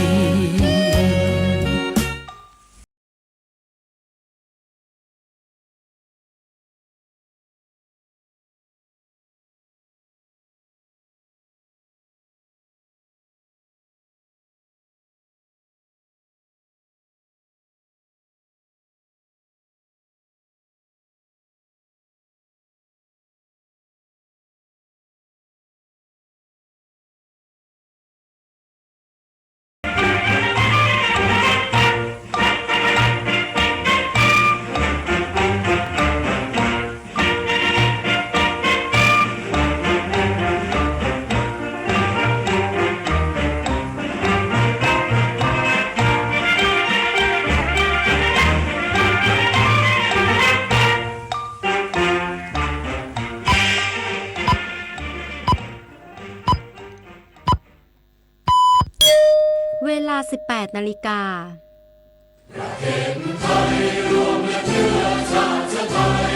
เวลา สิบแปด นาฬิกา เ